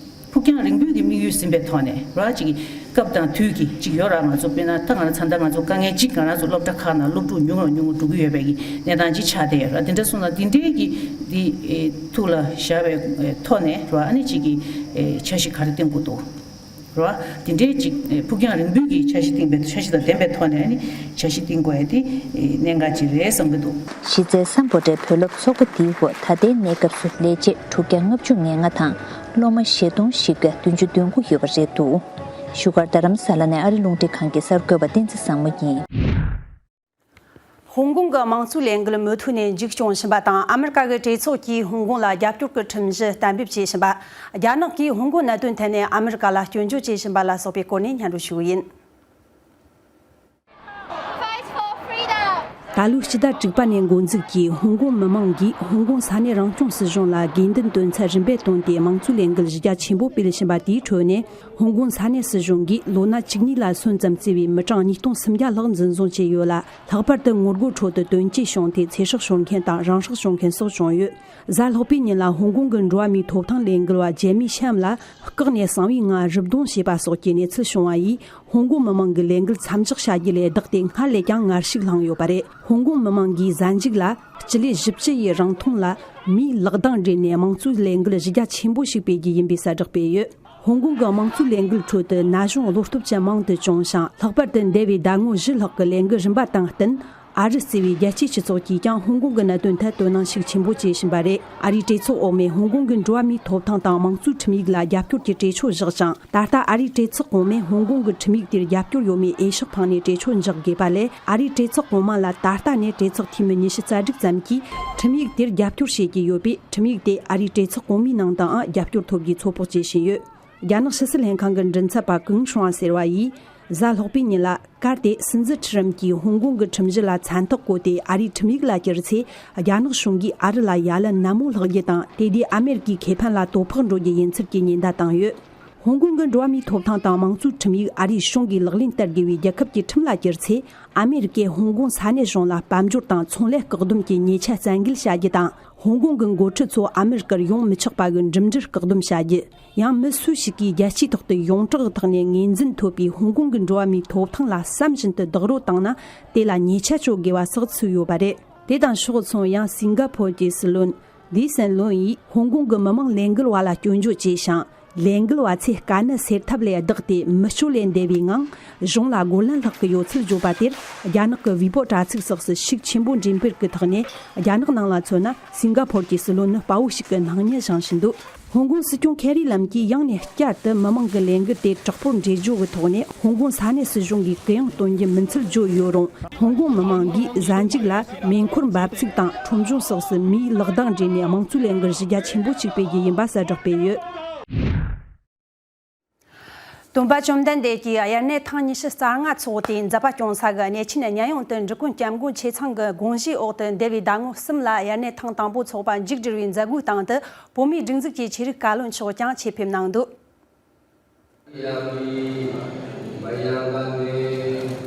ཕུགས་རྒྱང་རིང་པོའི་གི་དམིགས་ཡུལ་ཟིན་པའི་ཐོག་ནས། རེད་བ། ཅིག་གི་སྐབས་དང་དུས་ཀྱི་ཅིག་ཡོད་ར། ང་ཚོ་དཔེར་ན་ད་ང་རང་ཚོ་ད་ལྟ་ང་ཚོ་དཀའ་ངལ་ཅིག་ང་རང་ཚོ་སློབ་གྲྭ་ཁག་ནང་སློབ་ཕྲུག་ཉུང་རུ་ཉུང་རུ་འགྲོ་གི་ཡོད་པའི་གི་གནས་སྟངས་ཅིག་ཆགས་བསྡད་ཡོད་ར། དེ་འདྲ་སོང་ན་དེ་འདྲའི་གི་འདི་ཨེ་ཐུགས་ལ་བཞག་པའི་ཨེ་ཐོག་ནས། རེད་བ། ཨ་ནི་ཅིག་གི་ཨེ་འཆར་གཞི་ག་རེ་བཏིང་དགོས་འདུག་རེད་བ། དེ་འདྲའི་ཅིག་ཨེ་ཕུགས་རྒྱང་རིང་པོའི་གི་འཆར་གཞི་བཏིང་བའི། འཆར་གཞི་དང་ལྡན་པའི་ཐོག་ནས་ཨ་ནི་འཆར་གཞི་བཏིང་དགོས་ཡ་དེ་ཨེ་གནད་འགག་ཅིག་རེད་བསམ་གྱི་འདུག་གཞི་རྩའི་སམ་བྷོ་ཊའི་བོད་སློབ་ཚོགས་པ་འདིའི་འོག་ད་ལྟའི་གནས་སྐབས་སུ་ལས་བྱེད་དྲུག་བརྒྱ་ལྔ་བཅུ་ང་ལྔ་དང་། སློབ་མ་ཞེ་སྟོང་བཞི་བརྒྱ་བདུན་ཅུ་དོན་དགུ་ཡོད་པ་རེད་འདུག་བཞུགས་སྒར་རྡ་རམ་ས་ལ་ནས་ཨ་རི་རླུང་འཕྲིན་ཁང་གི་གསར་འགོད་པ་བསྟན་འཛིན་བཟང་མོ་ཡིན། ཧོང་ཀོང་གི་དམངས་གཙོའི་ལས་འགུལ་མུ་མཐུད་ནས་མཇུག་སྐྱོང་བཞིན་པ་དང་། ཨ་མི་རི་ཀ་གི་གྲོས་ཚོགས་ཀྱིས་ཧོང་ཀོང་ལ་རྒྱབ་སྐྱོར་གྱི་ཁྲིམས་གཞི་གཏན་འབེབས་བྱས་བཞིན་པ། རྒྱ་ནག་གིས་ཧོང་ཀོང་གནད་དོན་ཐད་ནས་ཨ་མི་རི་ཀ་ལ་སྐྱོན་བརྗོད་བྱེད་བཞིན་པ་ལ་སོགས་པའི་སྐོར་ནས་སྙན་སྒྲོན་ཞུ་གི་ཡིན། Fight for freedom. ད་ལོའི་སྤྱི་ཟླ་དྲུག་པ་ནས་འགོ་འཛུགས་ཀྱིས་ཧོང་ཀོང་མི་མང་གིས་ཧོང་ཀོང་ས་གནས་རང་སྐྱོང་སྲིད་གཞུང་ལ་དགོས་འདུན་འདོན་ཚད་རིམ་པས་བཏོན་ཏེ། དམངས་གཙོའི་ལས་འགུལ་གཞི་རྒྱ་ཆེན་པོ་སྤེལ་བཞིན་པ་དེའི་ཁྲོད་ནས། ཧོང་ཀོང་ས་གནས་སྲིད་གཞུང་གིས་ལོ་ན་བཅུ་གཉིས་ལ་སོན་ཙམ་བརྩི་བའི་མི་གྲངས་ཉིས་སྟོང་སུམ་བརྒྱ་ལྷག་འཛིན་བཟུང་བྱས་ཡོད་ལ། ལྷག་པར་དུ་ངོ་རྒོལ་ཁྲོད་དུ་དོན་རྐྱེན་བྱུང་སྟེ་ཚེ་སྲོག་ཤོར་མཁན་དང་རང་སྲོག་ཤོར་མཁན་སོགས་བྱུང་ཡོད། གཟའ་ལྷག་པའི་ཉིན་ལ་ཧོང་ཀོང་གི་འགྲོ་བ་མིའི་ཐོབ་ཐང་ལས་འགུལ་བ་ཇེ་མི་ཤམ་ལ་བཀག་ནས་གསང་བའི་ངང་རུབ་རྡུང་བྱས་པ་སོགས་ཀྱི་གནས་ཚུལ་བྱུང་བ་ཡིས། ཧོང་ཀོང་མི་མང་གི་ལས་འགུལ་མཚམས་འཇོག་བྱ་རྒྱུ་ལས་ལྡོག་སྟེ་སྔར་ལས་ཀྱང་ངར་ཤུགས་བསླངས་ཡོད་པ་རེད། ཧོང་ཀོང་མི་མང་གིས་གཟའ་མཇུག་ལ་སྤྱི་ལེ་བཞི་བཅུ་ཡི་རིང་ཐུང་ལ་མིའི་ལག་གདང་སྦྲེལ་ནས་དམངས་གཙོའི་ལས་འགུལ་གཞི་རྒྱ་ཆེན་པོ་ཞིག་སྤེལ་རྒྱུ་ཡིན་པའི་གསལ་བསྒྲགས་སྤེལ་ཡོད། ཧོང་ཀོང་གི་དམངས་གཙོའི་ལས་འགུལ་ཁྲོད་དུ་ན་གཞོན་བློ་སྟོབས་ཅན་མང་དུ་བྱུང་ཞིང་། ལྷག་པར་དུ་འདས་པའི་ཟླ་ངོ་བཞི་ལྷག་གི་ལས་འགུལ་རིམ་པ་དང་བསྟུན། ཨ་རི་གཙོས་པའི་རྒྱལ་སྤྱིའི་སྤྱི་ཚོགས་ཀྱིས་ཀྱང་ཧོང་ཀོང་གི་གནད་དོན་ཐད་དོ་སྣང་ཤུགས་ཆེན་པོ་བྱེད་བཞིན་པ་རེད། ཨ་རིའི་གྲོས་ཚོགས་འོག་མའི་ཧོང་ཀོང་གི་འགྲོ་བ་མིའི་ཐོབ་ཐང་དང་དམངས་གཙོའི་ཁྲིམས་ཡིག་ལ་རྒྱབ་སྐྱོར་གྱི་གྲོས་ཆོད་བཞག་ཅིང་། ད་ལྟ་ཨ་རིའི་གྲོས་ཚོགས་གོང་མས་ཧོང་ཀོང་གི་ཁྲིམས་ཡིག་དེར་རྒྱབ་སྐྱོར་ཡོད་མེད་འོས་ཤོག་འཕངས་ནས་གྲོས་ཆོད་འཇོག་དགོས་པ་ལས། ཨ་རིའི་གྲོས་ཚོགས་གོང་མ་ལ་ད་ལྟ་ནས་གྲོས་ཚོགས་འཐུས་མི་ཉི་ཤུ་རྩ་དྲུག་ཙམ་གྱིས་ཁྲིམས་ཡིག་དེར་རྒྱབ་སྐྱོར་བྱེད་ཀྱི་ཡོད་པས། ཁྲིམས་ཡིག་དེ་ཨ་རིའི་གྲོས་ཚོགས་གོང་མའི་ནང་དུའང་རྒྱབ་སྐྱོར་ཐོབ་རྒྱུའི་ཚོད་དཔག་བྱེད་བཞིན་ཡོད། རྒྱ་ནག་ཕྱི་སྲིད་ལྷན་ཁང་གི་མགྲིན་ཚབ་པ་ཀུན་ཧྲུང་ཟེར་བ་ཡིས། གཟའ་ལྷག་པའི་ཉིན་ལ། གལ་ཏེ་སྲིད་འཛིན་ཁྲི་རམ་གྱིས་ཧོང་ཀོང་གི་ཁྲིམས་གཞི་ལ་མཚན་རྟགས་བཀོད་དེ་ཨ་རིའི་ཁྲིམས་ཡིག་ལ་བསྒྱུར་ཚེ། རྒྱ་ནག་གཞུང་གིས་ཨ་རི་ལ་ཡ་ལན་ནན་མོ་བསློག་རྒྱུ་དང་། དེ་དུས་ཨ་མེ་རི་ཀའི་ཁེ་ཕན་ལ་དོ་ཕོག་འགྲོ་རྒྱུ་ཡིན་ཚུལ་གྱི་ཉེན་བརྡ་བཏང་ཡོད། ཧོང་ཀོང་གི་འགྲོ་བ་མིའི་ཐོབ་ཐང་དང་དམངས་གཙོའི་ཁྲིམས་ཡིག་ཨ་རིའི་གཞུང་གིས་ལག་ལེན་བསྟར་དགོས་པའི་རྒྱལ་ཁབ་ཀྱི་ཁྲིམས་ལ་བསྒྱུར་ཚེ། ཨ་མེ་རི་ཀས་ཧོང་ཀོང་ས་གནས་གཞུང་ལ་དཔལ་འབྱོར་དང་ཚོང་ལས་བཀག་སྡོམ་གྱི་ཉེས་ཆད་བཙན་འགེལ་བྱ་རྒྱུ་དང་། ཧོང་ཀོང་གི་འགོ་ཁྲིད་ཚོ་ཨ་མེ་རི་ཀར་ཡོང་མི་ཆོག་པ་གི་འགྲིམ་འགྲུལ་བཀག་སྡོམ་བྱ་རྒྱུ། ཡང་མི་སུ་ཞིག་གིས་རྒྱལ་སྤྱིའི་ཐོག་ཏུ་ཡོངས་གྲགས་ཐོག་ནས་ངོས་འཛིན་ཐོབ་པའི་ཧོང་ཀོང་གི་འགྲོ་བ་མིའི་ཐོབ་ཐང་ལ་བསམ་བཞིན་དུ་རྡོག་རོལ་བཏང་ན། དེ་ལ་ཉེས་ཆད་གཅོད་དགོས་པ་སོགས་ཚུད་ཡོད་པ་རེད། དེ་དང་ཕྱོགས་མཚུངས། ཡང་སིང་ག་ཕོར་གྱི་སྲིད་བློན་ལི་སན་ལུན་ཡིས་ཧོང་ཀོང་གི་མི་མང་ལས་འགུལ་བ་ལ་སྐྱོན་བརྗོད་བྱས་ཤིང་། ལས་འགུལ་བ་ཚོས་དཀའ་གནད་སེལ་ཐབས་ལས་བདག་སྟེ་མི་སྤྱོད་ལས་འདས་པའི་ངང་གཞུང་ལ་རྒོལ་ལན་སློག་གི་ཡོད་ཚུལ་བརྗོད་པ་དེར། རྒྱ་ནག་གི་ཝི་པོ་དྲ་ཚིགས་སོགས་སུ་ཤུགས་ཆེན་པོ་འགྲེམས་སྤེལ་གྱི་ཐོག་ནས། རྒྱ་ནག་ནང་ལ་མཚོན་ན། སིང་ག་ཕོར་གྱི་སྲིད་བློན་ནི་དཔའ་བོ་ཞིག་གི་སྣང་བརྙན་བཞེངས་བཞིན་འདུག་ཧོང་ཀོང་སྲིད་སྐྱོང་ཁེ་རི་ལམ་གྱིས་ཡང་ནས་བསྐྱར་དུ་མི་མང་གི་ལས་འགུལ་དེ་དྲག་པོར་འགྲེལ་བརྗོད་ཀྱི་ཐོག་ནས། ཧོང་ཀོང་ས་གནས་སྲིད་གཞུང་གིས་གུ་ཡངས་སྟོན་རྒྱུ་མིན་ཚུལ་བརྗོད་ཡོད་རུང་། ཧོང་ཀོང་མི་མང་གིས་གཟའ་མཇུག་ལ་མེ་འཁོར་འབབ་ཚིགས་དང་ཁྲོམ་གཞུང་སོགས་སུ་མིའི་ལག་གདང་སྦྲེལ་ནས་དམངས་གཙོའི་ལས་འགུལ་གཞི་རྒྱ་ཆེན་པོ་ཞིག་སྤེལ་རྒྱུ་ཡིན་པ་གསལ་བསྒྲགས་སྤེལ་ཡོད། སྟོན་པ་བཅོམ་ལྡན་འདས་ཀྱི་དབྱར་གནས་ཐེངས་ཉི་ཤུ་རྩ་ལྔ་ཚོགས་དུས་མཛད་པ་སྐྱོང་ས་གི་གནས་ཆེན་མཉན་ཡོད་དུ་འབྲི་གུང་སྐྱབས་མགོན་ཆེ་ཚང་གི་དགོངས་བཞེས་འོག་ཏུ་འདས་པའི་ཟླ་ངོ་གསུམ་ལ་དབྱར་གནས་ཐེངས་དང་པོ་ཚོགས་པ་མཇུག་སྒྲིལ་བའི་མཛད་སྒོའི་སྟེང་དུ། བོད་མིའི་སྒྲིག་འཛུགས་ཀྱི་ཆོས་རིག་བཀའ་བློན་མཆོག་ཀྱང་ཆེད་ཕེབས་གནང་འདུག་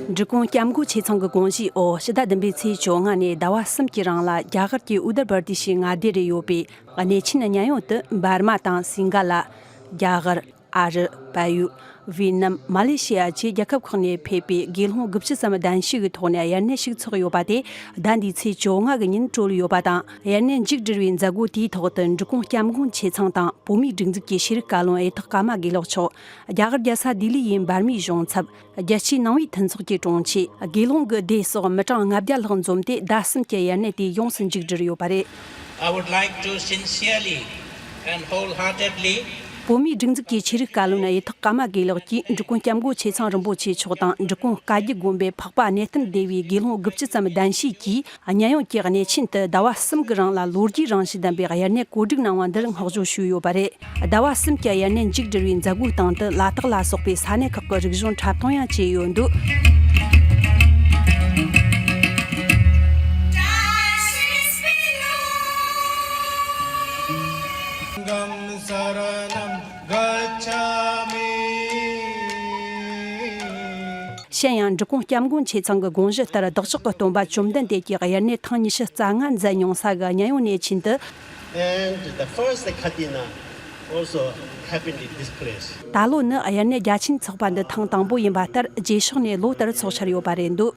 འབྲི་གུང་སྐྱབས་མགོན་ཆེ་ཚང་གི་དགོངས་བཞེས་འོག་ཕྱི་ཟླ་བདུན་པའི་ཚེས་བཅོ་ལྔ་ནས་ཟླ་བ་གསུམ་གྱི་རིང་ལ། རྒྱ་གར་གྱི་ཨུ་དར་པར་དི་ཤི་མངའ་སྡེ་རུ་ཡོད་པའི་གནས་ཆེན་མཉན་ཡོད་དུ་འབར་མ་དང་སིང་ག་ལ། རྒྱ་གར། ཨ་རི། བལ་ཡུལ། ཝེ་ནམ། མ་ལེ་ཤི་ཡ་བཅས་རྒྱལ་ཁབ་ཁག་ནས་ཕེབས་པའི་དགེ་སློང་དགུ་བཅུ་ཙམ་གདན་ཞུས་ཀྱི་ཐོག་ནས་དབྱར་གནས་ཤིག་ཚོགས་ཡོད་པ་དེ། ཟླ་འདིའི་ཚེས་བཅོ་ལྔ་གི་ཉིན་གྲོལ་ཡོད་པ་དང་། དབྱར་གནས་མཇུག་སྒྲིལ་བའི་མཛད་སྒོ་དེའི་ཐོག་ཏུ་འབྲི་གུང་སྐྱབས་མགོན་ཆེ་ཚང་དང་། བོད་མིའི་སྒྲིག་འཛུགས་ཀྱི་ཤེས་རིག་བཀའ་བློན་གཡུ་ཐོག་ཀརྨ་དགེ་ལེགས་མཆོག་རྒྱ་གར་རྒྱལ་ས་ལྡི་ལི་ཡི་འབར་མའི་གཞུང་ཚབ། རྒྱལ་སྤྱིའི་ནང་པའི་མཐུན་ཚོགས་ཀྱི་དྲུང་ཆེ། དགེ་སློང་གི་སྡེ་སོགས་མི་གྲངས་ལྔ་བརྒྱ་ལྷག་འཛོམས་ཏེ། ཟླ་གསུམ་གྱི་དབྱར་གནས་དེ་ཡོངས་སུ་མཇུག་སྒྲིལ་ཡོད་པ་རེད། I would like to sincerely and wholeheartedly བོད་མིའི་སྒྲིག་འཛུགས་ཀྱི་ཆོས་རིག་བཀའ་བློན་གཡུ་ཐོག་ཀརྨ་དགེ་ལེགས་ཀྱིས། འབྲི་གུང་སྐྱབས་མགོན་ཆེ་ཚང་རིན་པོ་ཆེ་མཆོག་དང་། འབྲི་གུང་བཀའ་བརྒྱུད་དགོན་པའི་འཕགས་པ་གནས་བརྟན་སྡེ་བའི་དགེ་སློང་དགུ་བཅུ་ཙམ་གདན་ཞུས་ཀྱིས། མཉན་ཡོད་ཀྱི་གནས་ཆེན་དུ་ཟླ་བ་གསུམ་གྱི་རིང་ལ་ལོ་རྒྱུས་རང་བཞིན་ལྡན་པའི་དབྱར་གནས་གོ་སྒྲིག་གནང་བ་འདིར་བསྔགས་བརྗོད་ཞུས་ཡོད་པ་རེད། ཟླ་བ་གསུམ་གྱི་དབྱར་གནས་མཇུག་སྒྲིལ་བའི་མཛད་སྒོའི་སྟེང་དུ། ལ་དྭགས་ལ་སོགས་པའི་ས་གནས་ཁག་གི་རིག་གཞུང་འཁྲབ་སྟོན་ཡང་བྱས་ཡོད་འདུག་གཞན་ཡང་། འབྲི་གུང་སྐྱབས་མགོན་ཆེ་ཚང་གི་དགོངས་གཞི་ལྟར། བདག་ཅག་གི་སྟོན་པ་བཅོམ་ལྡན་འདས་ཀྱི་དབྱར་གནས་ཐེངས་ཉི་ཤུ་རྩ་ལྔ་མཛད་མྱོང་ས་གི་མཉན་ཡོད་གནས་ཆེན་དུ། And the first Katina also happened in this place. ད་ལོ་ནི་དབྱར་གནས་རྒྱ་ཆེན་ཚོགས་པ་འདི་ཐེངས་དང་པོ་ཡིན་པ་ལྟར། རྗེས་ཕྱོགས་ནས་ལོ་ལྟར་འཚོགས་འཆར་ཡོད་པ་རེད་འདུག་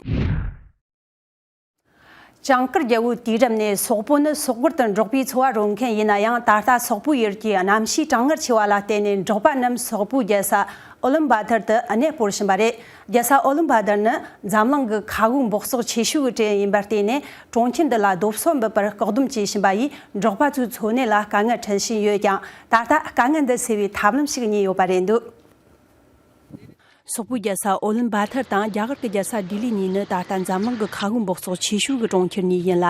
ཇིང་གུར་རྒྱལ་པོའི་དུས་རབས་ནས་སོག་པོ་ནི་སོག་པོར་དུ་འབྲོག་པའི་འཚོ་བ་རོལ་མཁན་ཡིན་ན་ཡང་། ད་ལྟ་སོག་པོའི་ཡུལ་གྱི་གནམ་གཤིས་གྲང་ངར་ཆེ་བ་ལ་བརྟེན་ནས། འབྲོག་པ་རྣམས་སོག་པོའི་རྒྱལ་ས་ཨོ་ལིམ་བྷ་ཐར་དུ་གནས་སྤོར་བཞིན་པ་རེད། རྒྱལ་ས་ཨོ་ལིམ་བྷ་ཐར་ནི་འཛམ་གླིང་གི་མཁའ་དབུགས་འབག་བཙོག་ཆེ་ཤོས་ཀྱི་གྲས་ཡིན་པར་བརྟེན་ནས། གྲོང་ཁྱེར་འདི་ལ་རྡོ་སོལ་འབུད་པར་བཀག་སྡོམ་བྱེད་བཞིན་པ་ཡིས། འབྲོག་པ་ཚོའི་འཚོ་གནས་ལ་དཀའ་ངལ་འཕྲད་བཞིན་ཡོད་ཀྱང་། ད་ལྟ་དཀའ་ངལ་འདི་སེལ་བའི་ཐབས་ལམ་ཞིག་རྙེད་ཡོད་པ་རེད་འདུག་སོག་པོའི་རྒྱལ་ས་ཨོ་ལིམ་བྷ་ཐར་དང་རྒྱ་གར་གྱི་རྒྱལ་ས་ལྡི་ལི་གཉིས་ནི་ད་ལྟ་འཛམ་གླིང་གི་མཁའ་དབུགས་འབག་བཙོག་ཆེ་ཤོས་ཀྱི་གྲོང་ཁྱེར་གཉིས་ཡིན་ལ།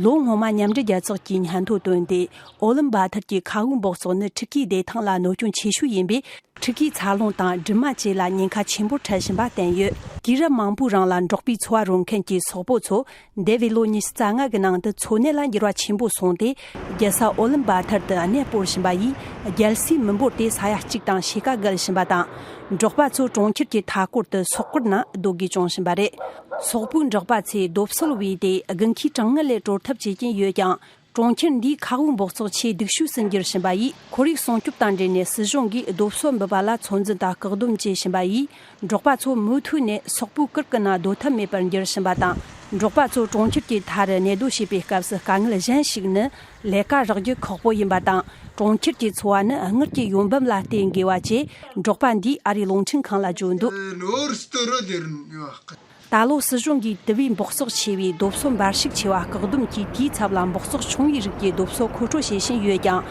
ལོ་སྔོན་མ་མཉམ་འབྲེལ་རྒྱལ་ཚོགས་ཀྱིས་སྙན་ཐོ་བཏོན་ཏེ། ཨོ་ལིམ་བྷ་ཐར་གྱི་མཁའ་དབུགས་འབག་བཙོག་ནི་ཕྲུ་གུའི་བདེ་ཐང་ལ་གནོད་སྐྱོན་ཆེ་ཤོས་ཡིན་པས། ཕྲུ་གུའི་འཚར་ལོངས་དང་སྦྲིད་མ་བཅས་ལ་ཉེན་ཁ་ཆེན་པོར་འཕྲད་བཞིན་པ་བསྟན་ཡོད། དུས་རབས་མང་པོའི་རིང་ལ་འབྲོག་པའི་འཚོ་བ་རོལ་མཁན་གྱི་སོག་པོ་ཚོ། འདས་པའི་ལོ་ཉི་ཤུ་རྩ་ལྔ་གི་ནང་དུ་འཚོ་གནས་ལ་འགྱུར་བ་ཆེན་པོ་སོང་སྟེ། རྒྱལ་ས་ཨོ་ལིམ་བྷ་ཐར་དུ་གནས་སྤོར་བཞིན་པ་ཡིས། རྒྱལ་སའི་མི་འབོར་དེ་ས་ཡ་གཅིག་དང་ཕྱེད་ཀ་བརྒལ་བཞིན་པ་དང་། འབྲོག་པ་ཚོ་གྲོང་ཁྱེར་གྱི་མཐའ་སྐོར་དུ་སོག་གུར་ནང་སྡོད་དགོས་བྱུང་བཞིན་པ་རེད། སོག་པོའི་འབྲོག་པ་ཚོས་རྡོ་སོལ་བུས་ཏེ་དགུན་ཁའི་གྲང་ངར་ལས་གྲོལ་ཐབས་བྱེད་ཀྱིན་ཡོད་ཀྱང་། གྲོང་ཁྱེར་འདིའི་མཁའ་དབུགས་འབག་བཙོག་ཆེས་སྡུག་ཤོས་སུ་འགྱུར་བཞིན་པ་ཡིས། ཁོར་ཡུག་སྲུང་སྐྱོབ་དང་འབྲེལ་ནས་སྲིད་གཞུང་གིས་རྡོ་སོལ་འབུད་པ་ལ་ཚོད་འཛིན་དང་བཀག་སྡོམ་བྱེད་བཞིན་པ་ཡིས། འབྲོག་པ་ཚོ་མུ་མཐུད་ནས་སོག་པོའི་གུར་གྱི་ནང་སྡོད་ཐབས་མེད་པར་འགྱུར་བཞིན་པ་དང་། འབྲོག་པ་ཚོ་གྲོང་ཁྱེར་གྱི་མཐའ་རུ་གནས་སྡོད་བྱེད་པའི་སྐབས་སུ་དཀའ་ངལ་གཞན་ཞིག་ནི། ལས་ཀ་རག་རྒྱུ་ཁག་པོ་ཡིན་པ་དང་། གྲོང་ཁྱེར་གྱི་འཚོ་བ་ནི་སྔར་གྱི་ཡོང་འབབ་ལ་བརྟེན་དགོས་པ་བཅས། འབྲོག་པ་འདིས་ཨ་རིའི་རླུང་འཕྲིན་ཁང་ལ་བརྗོད་འདུག་ད་ལོ་སྲིད་གཞུང་གིས་དུ་བའི་འབག་བཙོག་ཆེ་བའི་རྡོ་སོལ་འབར་ཤུགས་ཆེ་བ་བཀག་སྡོམ་གྱིས། དེའི་ཚབ་ལ་འབག་བཙོག་ཆུང་བའི་རིགས་ཀྱི་རྡོ་སོལ་མཁོ་སྤྲོད་བྱེད་བཞིན་ཡོད་ཀྱང་།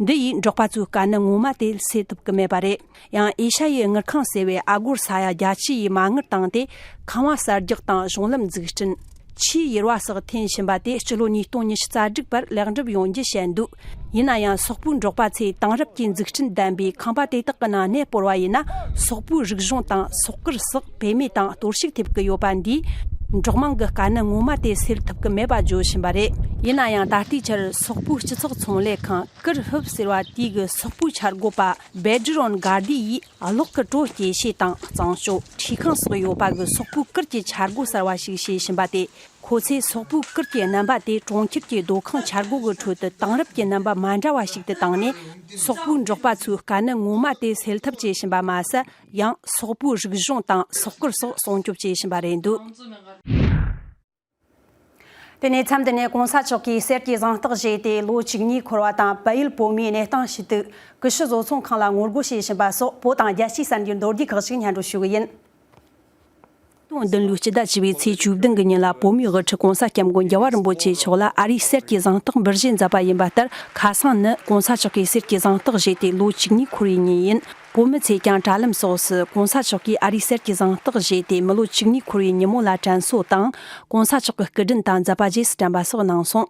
འདི་ཡིས་འབྲོག་པ་ཚོའི་དཀའ་གནད་ངོ་མ་དེ་སེལ་ཐུབ་ཀྱི་མེད་པ་རེད། ཡང་ཨེ་ཤ་ཡའི་དངུལ་ཁང་ཟེར་བས་ཨ་སྒོར་ས་ཡ་བརྒྱད་ཅུ་ཡི་མ་དངུལ་བཏང་སྟེ། ཁང་བ་གསར་རྒྱག་དང་གཞུང་ལམ་འཛུགས་སྐྲུན། ཆུའི་ཡུར་བ་སོགས་འཐེན་བཞིན་པ་དེ། སྤྱི་ལོ་ཉིས་སྟོང་ཉི་ཤུ་རྩ་དྲུག་བར་ལེགས་འགྲུབ་ཡོང་རྒྱུ་བཤད་འདུག་ཡིན་ན་ཡང་། སོག་པོའི་འབྲོག་པ་ཚོས་དེང་རབས་ཀྱི་འཛུགས་སྐྲུན་ལྡན་པའི་ཁང་པ་དེ་དག་གི་ནང་གནས་སྤོར་བ་ཡིན་ན། སོག་པོའི་རིག་གཞུང་དང་སོག་གུར་སོགས་བེད་མེད་དང་གཏོར་བཤིག་ཐེབས་ཀྱི་ཡོད་པ་འདིས། འབྲོག་དམངས་ཀྱི་དཀའ་གནད་ངོ་མ་དེ་སེལ་ཐུབ་ཀྱི་མེད་པ་བརྗོད་བཞིན་པ་རེད། ཡིན་ན་ཡང་། ད་ལྟའི་ཆར་སོག་པོའི་སྤྱི་ཚོགས་ཚོང་ལས་ཁང་། ཀུར་ཧུབ་ཟེར་བ་དེའི་གི་སོག་པོའི་འཆར་འགོད་པ་བེ་ཌི་རོན་གྷར་དི་ཡིས། གློག་གི་དྲོད་སྐྱེད་བྱེད་དང་། གཙང་སྤྱོད། འཁྲུས་ཁང་སོགས་ཡོད་པ་གི་སོག་པོའི་ཀུར་གྱི་འཆར་སྒོ་གསར་བ་ཞིག་བྱེད་བཞིན་པ་དེ། ཁོ་ཚོས་སོག་པོའི་ཀུར་གྱི་རྣམ་པ་དེ་གྲོང་ཁྱེར་གྱི་སྡོད་ཁང་འཆར་སྒོ་གི་ཁྲོད་དུ། དེང་རབས་ཀྱི་རྣམ་པ་མ་འདྲ་བ་ཞིག་ཏུ་བཏང་ནས། སོག་པོའི་འབྲོག་པ་ཚོའི་དཀའ་གནད་ངོ་མ་དེ་སེལ་ཐབས་བྱེད་བཞིན་པ་མ་ཟད། ཡང་སོག་པོའི་རིག་གཞུང་དང་སོག་ཀུར་སོགས་སྲུང་སྐྱོབ་བྱེད་བཞིན་པ་རེད་འདུག་དེ་ནས་མཚམས་འདི་ནས་གོང་ས་མཆོག་གིས་གསེར་གྱི་གཟེངས་རྟགས་བཞེས་ཏེ་ལོ་བཅུ་གཉིས་འཁོར་བ་དང་། བལ་ཡུལ་བོད་མིའི་གནས་སྟངས་ཞུ་གཏུག་ཀུ་ཤུ་བཟོ་ཚོང་ཁང་ལ་ངོ་རྒོལ་བྱས་བཞིན་པ་སོགས། བོད་དང་རྒྱལ་སྤྱིའི་གསར་འགྱུར་མདོར་བསྡུས་ཁག་ཅིག་སྙན་སྒྲོན་ཞུ་གི་ཡིན། སྟོང་བདུན་ལོའི་སྤྱི་ཟླ་བཅུ་པའི་ཚེས་བཅུ་བདུན་གྱི་ཉིན་ལ། བོད་མིའི་དབུ་ཁྲིད་གོང་ས་སྐྱབས་མགོན་རྒྱལ་བ་རིན་པོ་ཆེ་མཆོག་ལ་ཨ་རིའི་གསེར་གྱི་གཟེངས་རྟགས་འབུལ་བཞེས་མཛད་པ་ཡིན་པ་ལྟར། ཁ་སང་ནི་གོང་ས་མཆོག་གིས་གསེར་གྱི་གཟེངས་རྟགས་བཞེས་ཏེ་ལོ་བཅུ་གཉིས་འཁོར་བའི་ཉིན་ཡིན། བོད་མི་ཚོས་ཀྱང་དྲ་ལམ་སོགས་སུ་གོང་ས་མཆོག་གིས་ཨ་རིའི་གསེར་གྱི་གཟེངས་རྟགས་བཞེས་ཏེ་མི་ལོ་བཅུ་གཉིས་འཁོར་བའི་ཉིན་མོ་ལ་དྲན་གསོ་དང་། གོང་ས་མཆོག་གི་སྐུ་དྲིན་དང་མཛད་པ་རྗེས་སུ་དྲན་པ་སོགས་གནང་སོང་།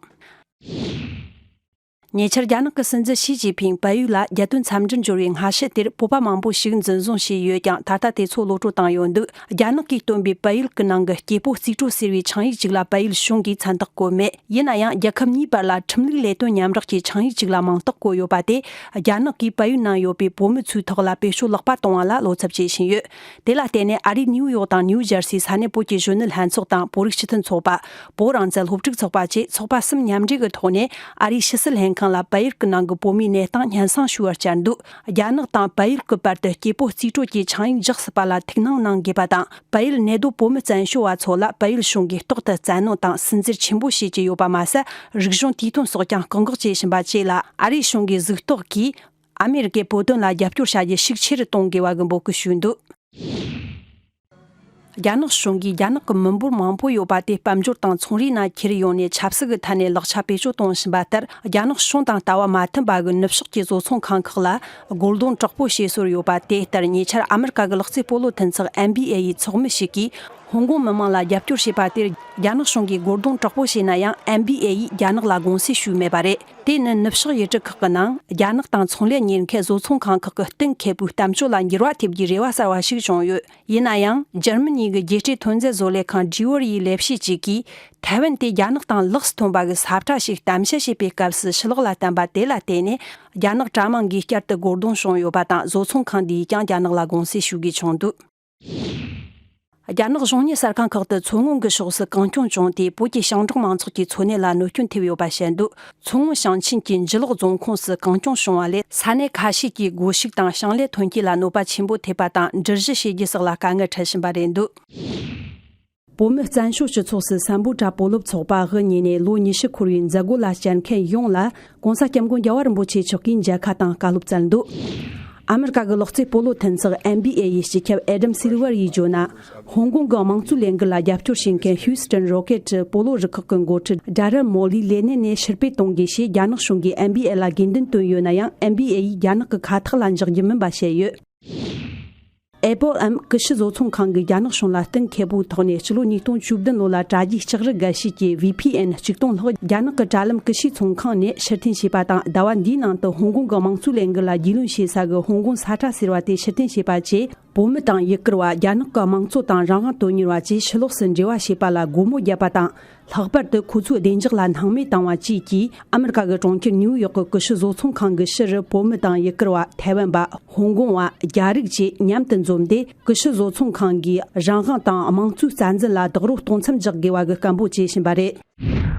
ཉེ་ཆར་རྒྱ་ནག་གི་སྲིད་འཛིན་ཞི་ཅིན་ཕིང་བལ་ཡུལ་ལ་རྒྱལ་དོན་འཚམས་འདྲིར་འབྱོར་བའི་སྔ་ཕྱི་དེར། བོད་པ་མང་པོ་ཞིག་འཛིན་བཟུང་བྱས་ཡོད་ཀྱང་། ད་ལྟ་དེ་ཚོ་གློད་བཀྲོལ་བཏང་ཡོད་འདུག་རྒྱ་ནག་གིས་བཏོན་པའི་བལ་ཡུལ་གྱི་ནང་གི་སྐྱེས་ཕོ་རྩིས་སྤྲོད་ཟེར་བའི་ཆིངས་ཡིག་ཅིག་ལ་བལ་ཡུལ་གཞུང་གིས་མཚན་རྟགས་བཀོད་མེད། ཡིན་ན་ཡང་། རྒྱལ་ཁབ་གཉིས་བར་ལ་ཁྲིམས་ལུགས་ལས་དོན་མཉམ་རོགས་ཀྱི་ཆིངས་ཡིག་ཅིག་ལ་མིང་རྟགས་བཀོད་ཡོད་པ་དེ། རྒྱ་ནག་གིས་བལ་ཡུལ་ནང་ཡོད་པའི་བོད་མི་ཚོའི་ཐོག་ལ་བེད་སྤྱོད་ལེགས་པ་གཏོང་བ་ལ་བློ་འཚབ་བྱེད་བཞིན་ཡོད། དེ་ལ་བརྟེན་ནས། ཨ་རིའི་ནིའུ་ཡོག་དང་ནིའུ་ཇར་སིའི་ས་གནས་བོད་ཀྱི་གཞོན་ནུ་ལྷན་ཚོགས་དང་། བོད་རིགས་སྤྱི་མཐུན་ཚོགས་པ། བོད་རང་བཙན་སློབ་ཕྲུག་ཚོགས་པ་བཅས་ཚོགས་པ་གསུམ་མཉམ་འབྲེལ་གྱི་ཐོག་ནས། ཨ་རིའི་ཕྱི་སྲིད་ལྷན་ཁང་ལ་བལ་ཡུལ་གྱི་ནང་གི་བོད་མིའི་གནས་སྟངས་སྙན་སེང་ཞུ་བར་བཅར་འདུག་རྒྱ་ནག་དང་བལ་ཡུལ་གྱི་བར་དུ་སྐྱེས་ཕོ་རྩིས་སྤྲོད་ཀྱི་ཆིངས་ཡིག་བཞག་སྲིད་པ་ལ་ཐུགས་སྣང་གནང་དགོས་པ་དང་། བལ་ཡུལ་གནས་སྡོད་བོད་མི་བཙན་བྱོལ་བ་ཚོ་ལ་བལ་ཡུལ་གཞུང་གིས་རྟག་ཏུ་བཙན་གནོན་དང་སུན་གཙེར་ཆེན་པོ་བྱེད་ཀྱི་ཡོད་པ་མ་ཟད། རིག་གཞུང་དུས་ཐུང་སོགས་ཀྱང་བཀག་འགོག་བྱེད་བཞིན་པ་བཅས་ལ། ཨ་རིའི་གཞུང་གིས་གཟིགས་རྟོག་གིས་ཨ་མེ་རི་ཀས་བོད་དོན་ལ་རྒྱབ་སྐྱོར་བྱ་རྒྱུ་ཤུགས་ཆེ་རུ་གཏོང་དགོས་པ་གི་འབོད་སྐུལ་ཞུས་འདུག་རྒྱ་ནག་གཞུང་གིས་རྒྱ་ནག་གི་མི་འབོར་མང་པོ་ཡོད་པ་དེ་དཔལ་འབྱོར་དང་ཚོང་རའི་ནང་ཁྱེར་ཡོང་ནས་ཆབ་སྲིད་ཀྱི་ཐད་ནས་ལག་ཆ་བེད་སྤྱོད་གཏོང་བཞིན་པ་ལྟར། རྒྱ་ནག་གཞུང་དང་ལྟ་བ་མ་མཐུན་པ་གི་ནུབ་ཕྱོགས་ཀྱི་བཟོ་ཚོང་ཁང་ཁག་ལ་རྒོལ་རྡུང་དྲག་པོ་བྱས་སྲོལ་ཡོད་པ་དེ་ལྟར། ཉེ་ཆར་ཨ་མི་རི་ཀ་གི་ལག་རྩེད་སྤོ་ལོ་མཐུན་ཚོགས་ཨེན་བྷི་ཨེ་ཡི་ཚོགས་མི་ཞིག་གིས། ཧོང་ཀོང་མི་མང་ལ་རྒྱབ་སྐྱོར་བྱས་པ་དེར་རྒྱ་ནག་གཞུང་གིས་རྒོལ་རྡུང་དྲག་པོ་བྱས་ན་ཡང་། ཨེན་བྷི་ཨེ་ཡིས་རྒྱ་ནག་ལ་དགོངས་སེལ་ཞུས་མེད་པ་རེད། དེ་ནི་ནུབ་ཕྱོགས་ཡུལ་གྲུ་ཁག་གི་ནང་རྒྱ་ནག་དང་ཚོང་ལས་གཉེར་མཁན་བཟོ་ཚོང་ཁང་ཁག་གི་གཏིང་འཁེལ་པོའི་གཏམ་བརྗོད་ལ་འགྱུར་བ་ཐེབས་རྒྱུའི་རེ་བ་གསར་བ་ཞིག་བྱུང་ཡོད། ཡིན་ན་ཡང་། འཇར་མ་ནི་གི་རྒྱལ་སྤྱིའི་ཐོན་རྫས་བཟོ་ལས་ཁང་ཌི་ཨོར་ཡི་ལས་བྱེད་ཅིག་གིས། ཐའེ་ཝན་དེ་རྒྱ་ནག་དང་ལག་ཏུ་ཐོན་པ་གི་ས་ཁྲ་ཞིག་གཏམ་བཤད་བྱེད་པའི་སྐབས་སུ་ཕྱི་ལོགས་ལ་བསྟན་པ་དེ་ལ་བརྟེན་ནས། རྒྱ་ནག་དྲ་དམངས་ཀྱིས་བསྐྱར་དུ་རྒོལ་རྡུང་བྱུང་ཡོད་པ་དང་། བཟོ་ཚོང་ཁང་འདིས་ཀྱང་རྒྱ་ནག་ལ་དགོངས་སེལ་ཞུ་དགོས་བྱུང་འདུག་རྒྱ་ནག་གཞུང་གཉེར་གསར་ཁང་ཁག་ཏུ་མཚོ་སྔོན་གྱི་ཕྱོགས་སུ་གངས་སྐྱོང་བྱུང་སྟེ། བོད་ཀྱི་ཞིང་འབྲོག་མང་ཚོགས་ཀྱི་འཚོ་གནས་ལ་གནོད་སྐྱོན་ཐེབས་ཡོད་པ་བཤད་འདུག་མཚོ་སྔོན་ཞིང་ཆེན་གྱི་འཇུ་ལག་རྫོང་ཁོངས་སུ་གངས་སྐྱོང་བྱུང་བ་ལས། ས་གནས་ཁ་ཤས་ཀྱི་སྒོ་ཕྱུགས་དང་ཞིང་ལས་ཐོན་སྐྱེད་ལ་གནོད་པ་ཆེན་པོ་ཐེབས་པ་དང་། འགྲུལ་བཞུད་བྱེད་རྒྱུ་སོགས་ལ་དཀའ་ངལ་འཕྲད་བཞིན་པ་རེད་འདུག་བོད་མི་བཙན་བྱོལ་སྤྱི་ཚོགས་སུ་སམ་བྷོ་ཊ་སྤོ་ལོ་ཚོགས་པ་དབུ་བརྙེས་ནས་ལོ་ཉི་ཤུ་འཁོར་བའི་མཛད་སྒོ་ལ་བཅར་མཁན་ཡོངས་ལ། གོང་ས་སྐྱབས་མགོན་རྒྱལ་བ་རིན་པོ་ཆེ་མཆོག་གིས་མཇལ་ཁ་དང་བཀའ་སློབ་སྩལ་འདུག་ཨ་མི་རི་ཀ་གི་ལག་རྩེད་སྤོ་ལོ་མཐུན་ཚོགས་ཨེན་བྷི་ཨེ་ཡི་སྤྱི་ཁྱབ་ཨེ་ཌམ་སིལ་ཝར་ཡིས་བརྗོད་ན། ཧོང་ཀོང་གི་དམངས་གཙོའི་ལས་འགུལ་ལ་རྒྱབ་སྐྱོར་བྱེད་མཁན་ཧིའུ་སི་ཊོན་རོ་ཀེ་ཊི་སྤོ་ལོ་རུ་ཁག་གི་འགོ་ཁྲིད་ཌ་རལ་མོ་ལིས་ལས་གནས་ནས་ཕྱིར་འབུད་གཏོང་དགོས་ཞེས་རྒྱ་ནག་གཞུང་གིས་ཨེན་བྷི་ཨེ་ལ་དགོས་འདུན་བཏོན་ཡོད་ན་ཡང་། ཨེན་བྷི་ཨེ་ཡིས་རྒྱ་ནག་གི་ཁ་ཐག་ལ་འཇོག་རྒྱུ་མིན་པ་བཤད་ཡོད། ཨེ་པོལ་ཨེམ་ཀུ་ཤུ་བཟོ་ཚོང་ཁང་གིས་རྒྱ་ནག་གཞུང་ལ་གཏིང་འཁེལ་པོའི་ཐོག་ནས་ཕྱི་ལོ་ཉིས་སྟོང་བཅུ་བདུན་ལོ་ལ་དྲ་རྒྱའི་ལྕགས་རི་འགའ་ཤས་ཀྱི་ཝི་ཕི་ཨེན་གཅིག་སྟོང་ལྷག་རྒྱ་ནག་གི་དྲ་ལམ་ཀུ་ཤུའི་ཚོང་ཁང་ནས་ཕྱིར་འཐེན་བྱས་པ་དང་། ཟླ་བ་འདིའི་ནང་དུ་ཧོང་ཀོང་གི་དམངས་གཙོའི་ལས་འགུལ་ལ་རྒྱུས་ལོན་བྱེད་ས་གི་ཧོང་ཀོང་ས་ཁྲ་ཟེར་བ་དེ་ཕྱིར་འཐེན་བྱས་པ་བཅས། བོད་མི་དང་ཡུ་གུར་བ། རྒྱ་ནག་གི་དམངས་གཙོ་དང་རང་དབང་དོན་གཉེར་བ་བཅས་ཕྱི་ལོགས་སུ་འབྲེལ་བ་བྱེད་པ་ལ་སྒོ་མོ་བརྒྱབ་པ་དང་། ལྷག་པར་དུ་ཁོ་ཚོའི་བདེ་འཇགས་ལ་སྣང་མེད་བཏང་བ་བཅས་ཀྱིས། ཨ་མི་རི་ཀ་གི་གྲོང་ཁྱེར་ནིའུ་ཡོག་གི་ཀུ་ཤུ་བཟོ་ཚོང་ཁང་གི་ཕྱི་རུ་བོད་མི་དང་ཡུ་གུར་བ། ཐའེ་ཝན་པ། ཧོང་ཀོང་བ། རྒྱ་རིགས་བཅས་མཉམ་དུ་འཛོམས་ཏེ། ཀུ་ཤུ་བཟོ་ཚོང་ཁང་གིས་རང་དབང་དང་དམངས་གཙོའི་རྩ་འཛིན་ལ་རྡོག་རོལ་གཏོང་མཚམས་འཇོག་དགོས་པ་གི་སྐད་འབོད་བྱེད་བཞིན་པ་རེད།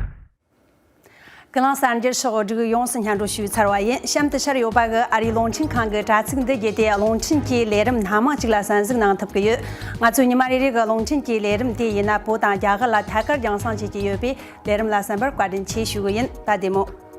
ཀུན་གླེང་གསར་འགྱུར་ཕྱོགས་བསྒྲིགས་ཡོངས་སུ་སྙན་སྒྲོན་ཞུས་ཚར་བ་ཡིན། གཤམ་དུ་ཤར་ཡོད་པ་གི་ཨ་རིའི་རླུང་འཕྲིན་ཁང་གི་དྲ་ཚིགས་འདི་བརྒྱུད་དེ། རླུང་འཕྲིན་གྱི་ལས་རིམ་སྣ་མང་ཅིག་ལ་གསན་གཟིགས་གནང་ཐུབ་ཀྱི་ཡོད། ང་ཚོའི་ཉི་མ་རེ་རེ་གི་རླུང་འཕྲིན་གྱི་ལས་རིམ་དེ་ཡིན་ན། བོད་དང་རྒྱ་གར་ལ་ཐད་ཀར་རྒྱང་སྲིང་བྱེད་ཀྱི་ཡོད་པས། ལས་རིམ་ལ་གསན་པར་བཀའ་དྲིན་ཆེ་ཞུ་གི་ཡིན། ད་བདེ་མོ།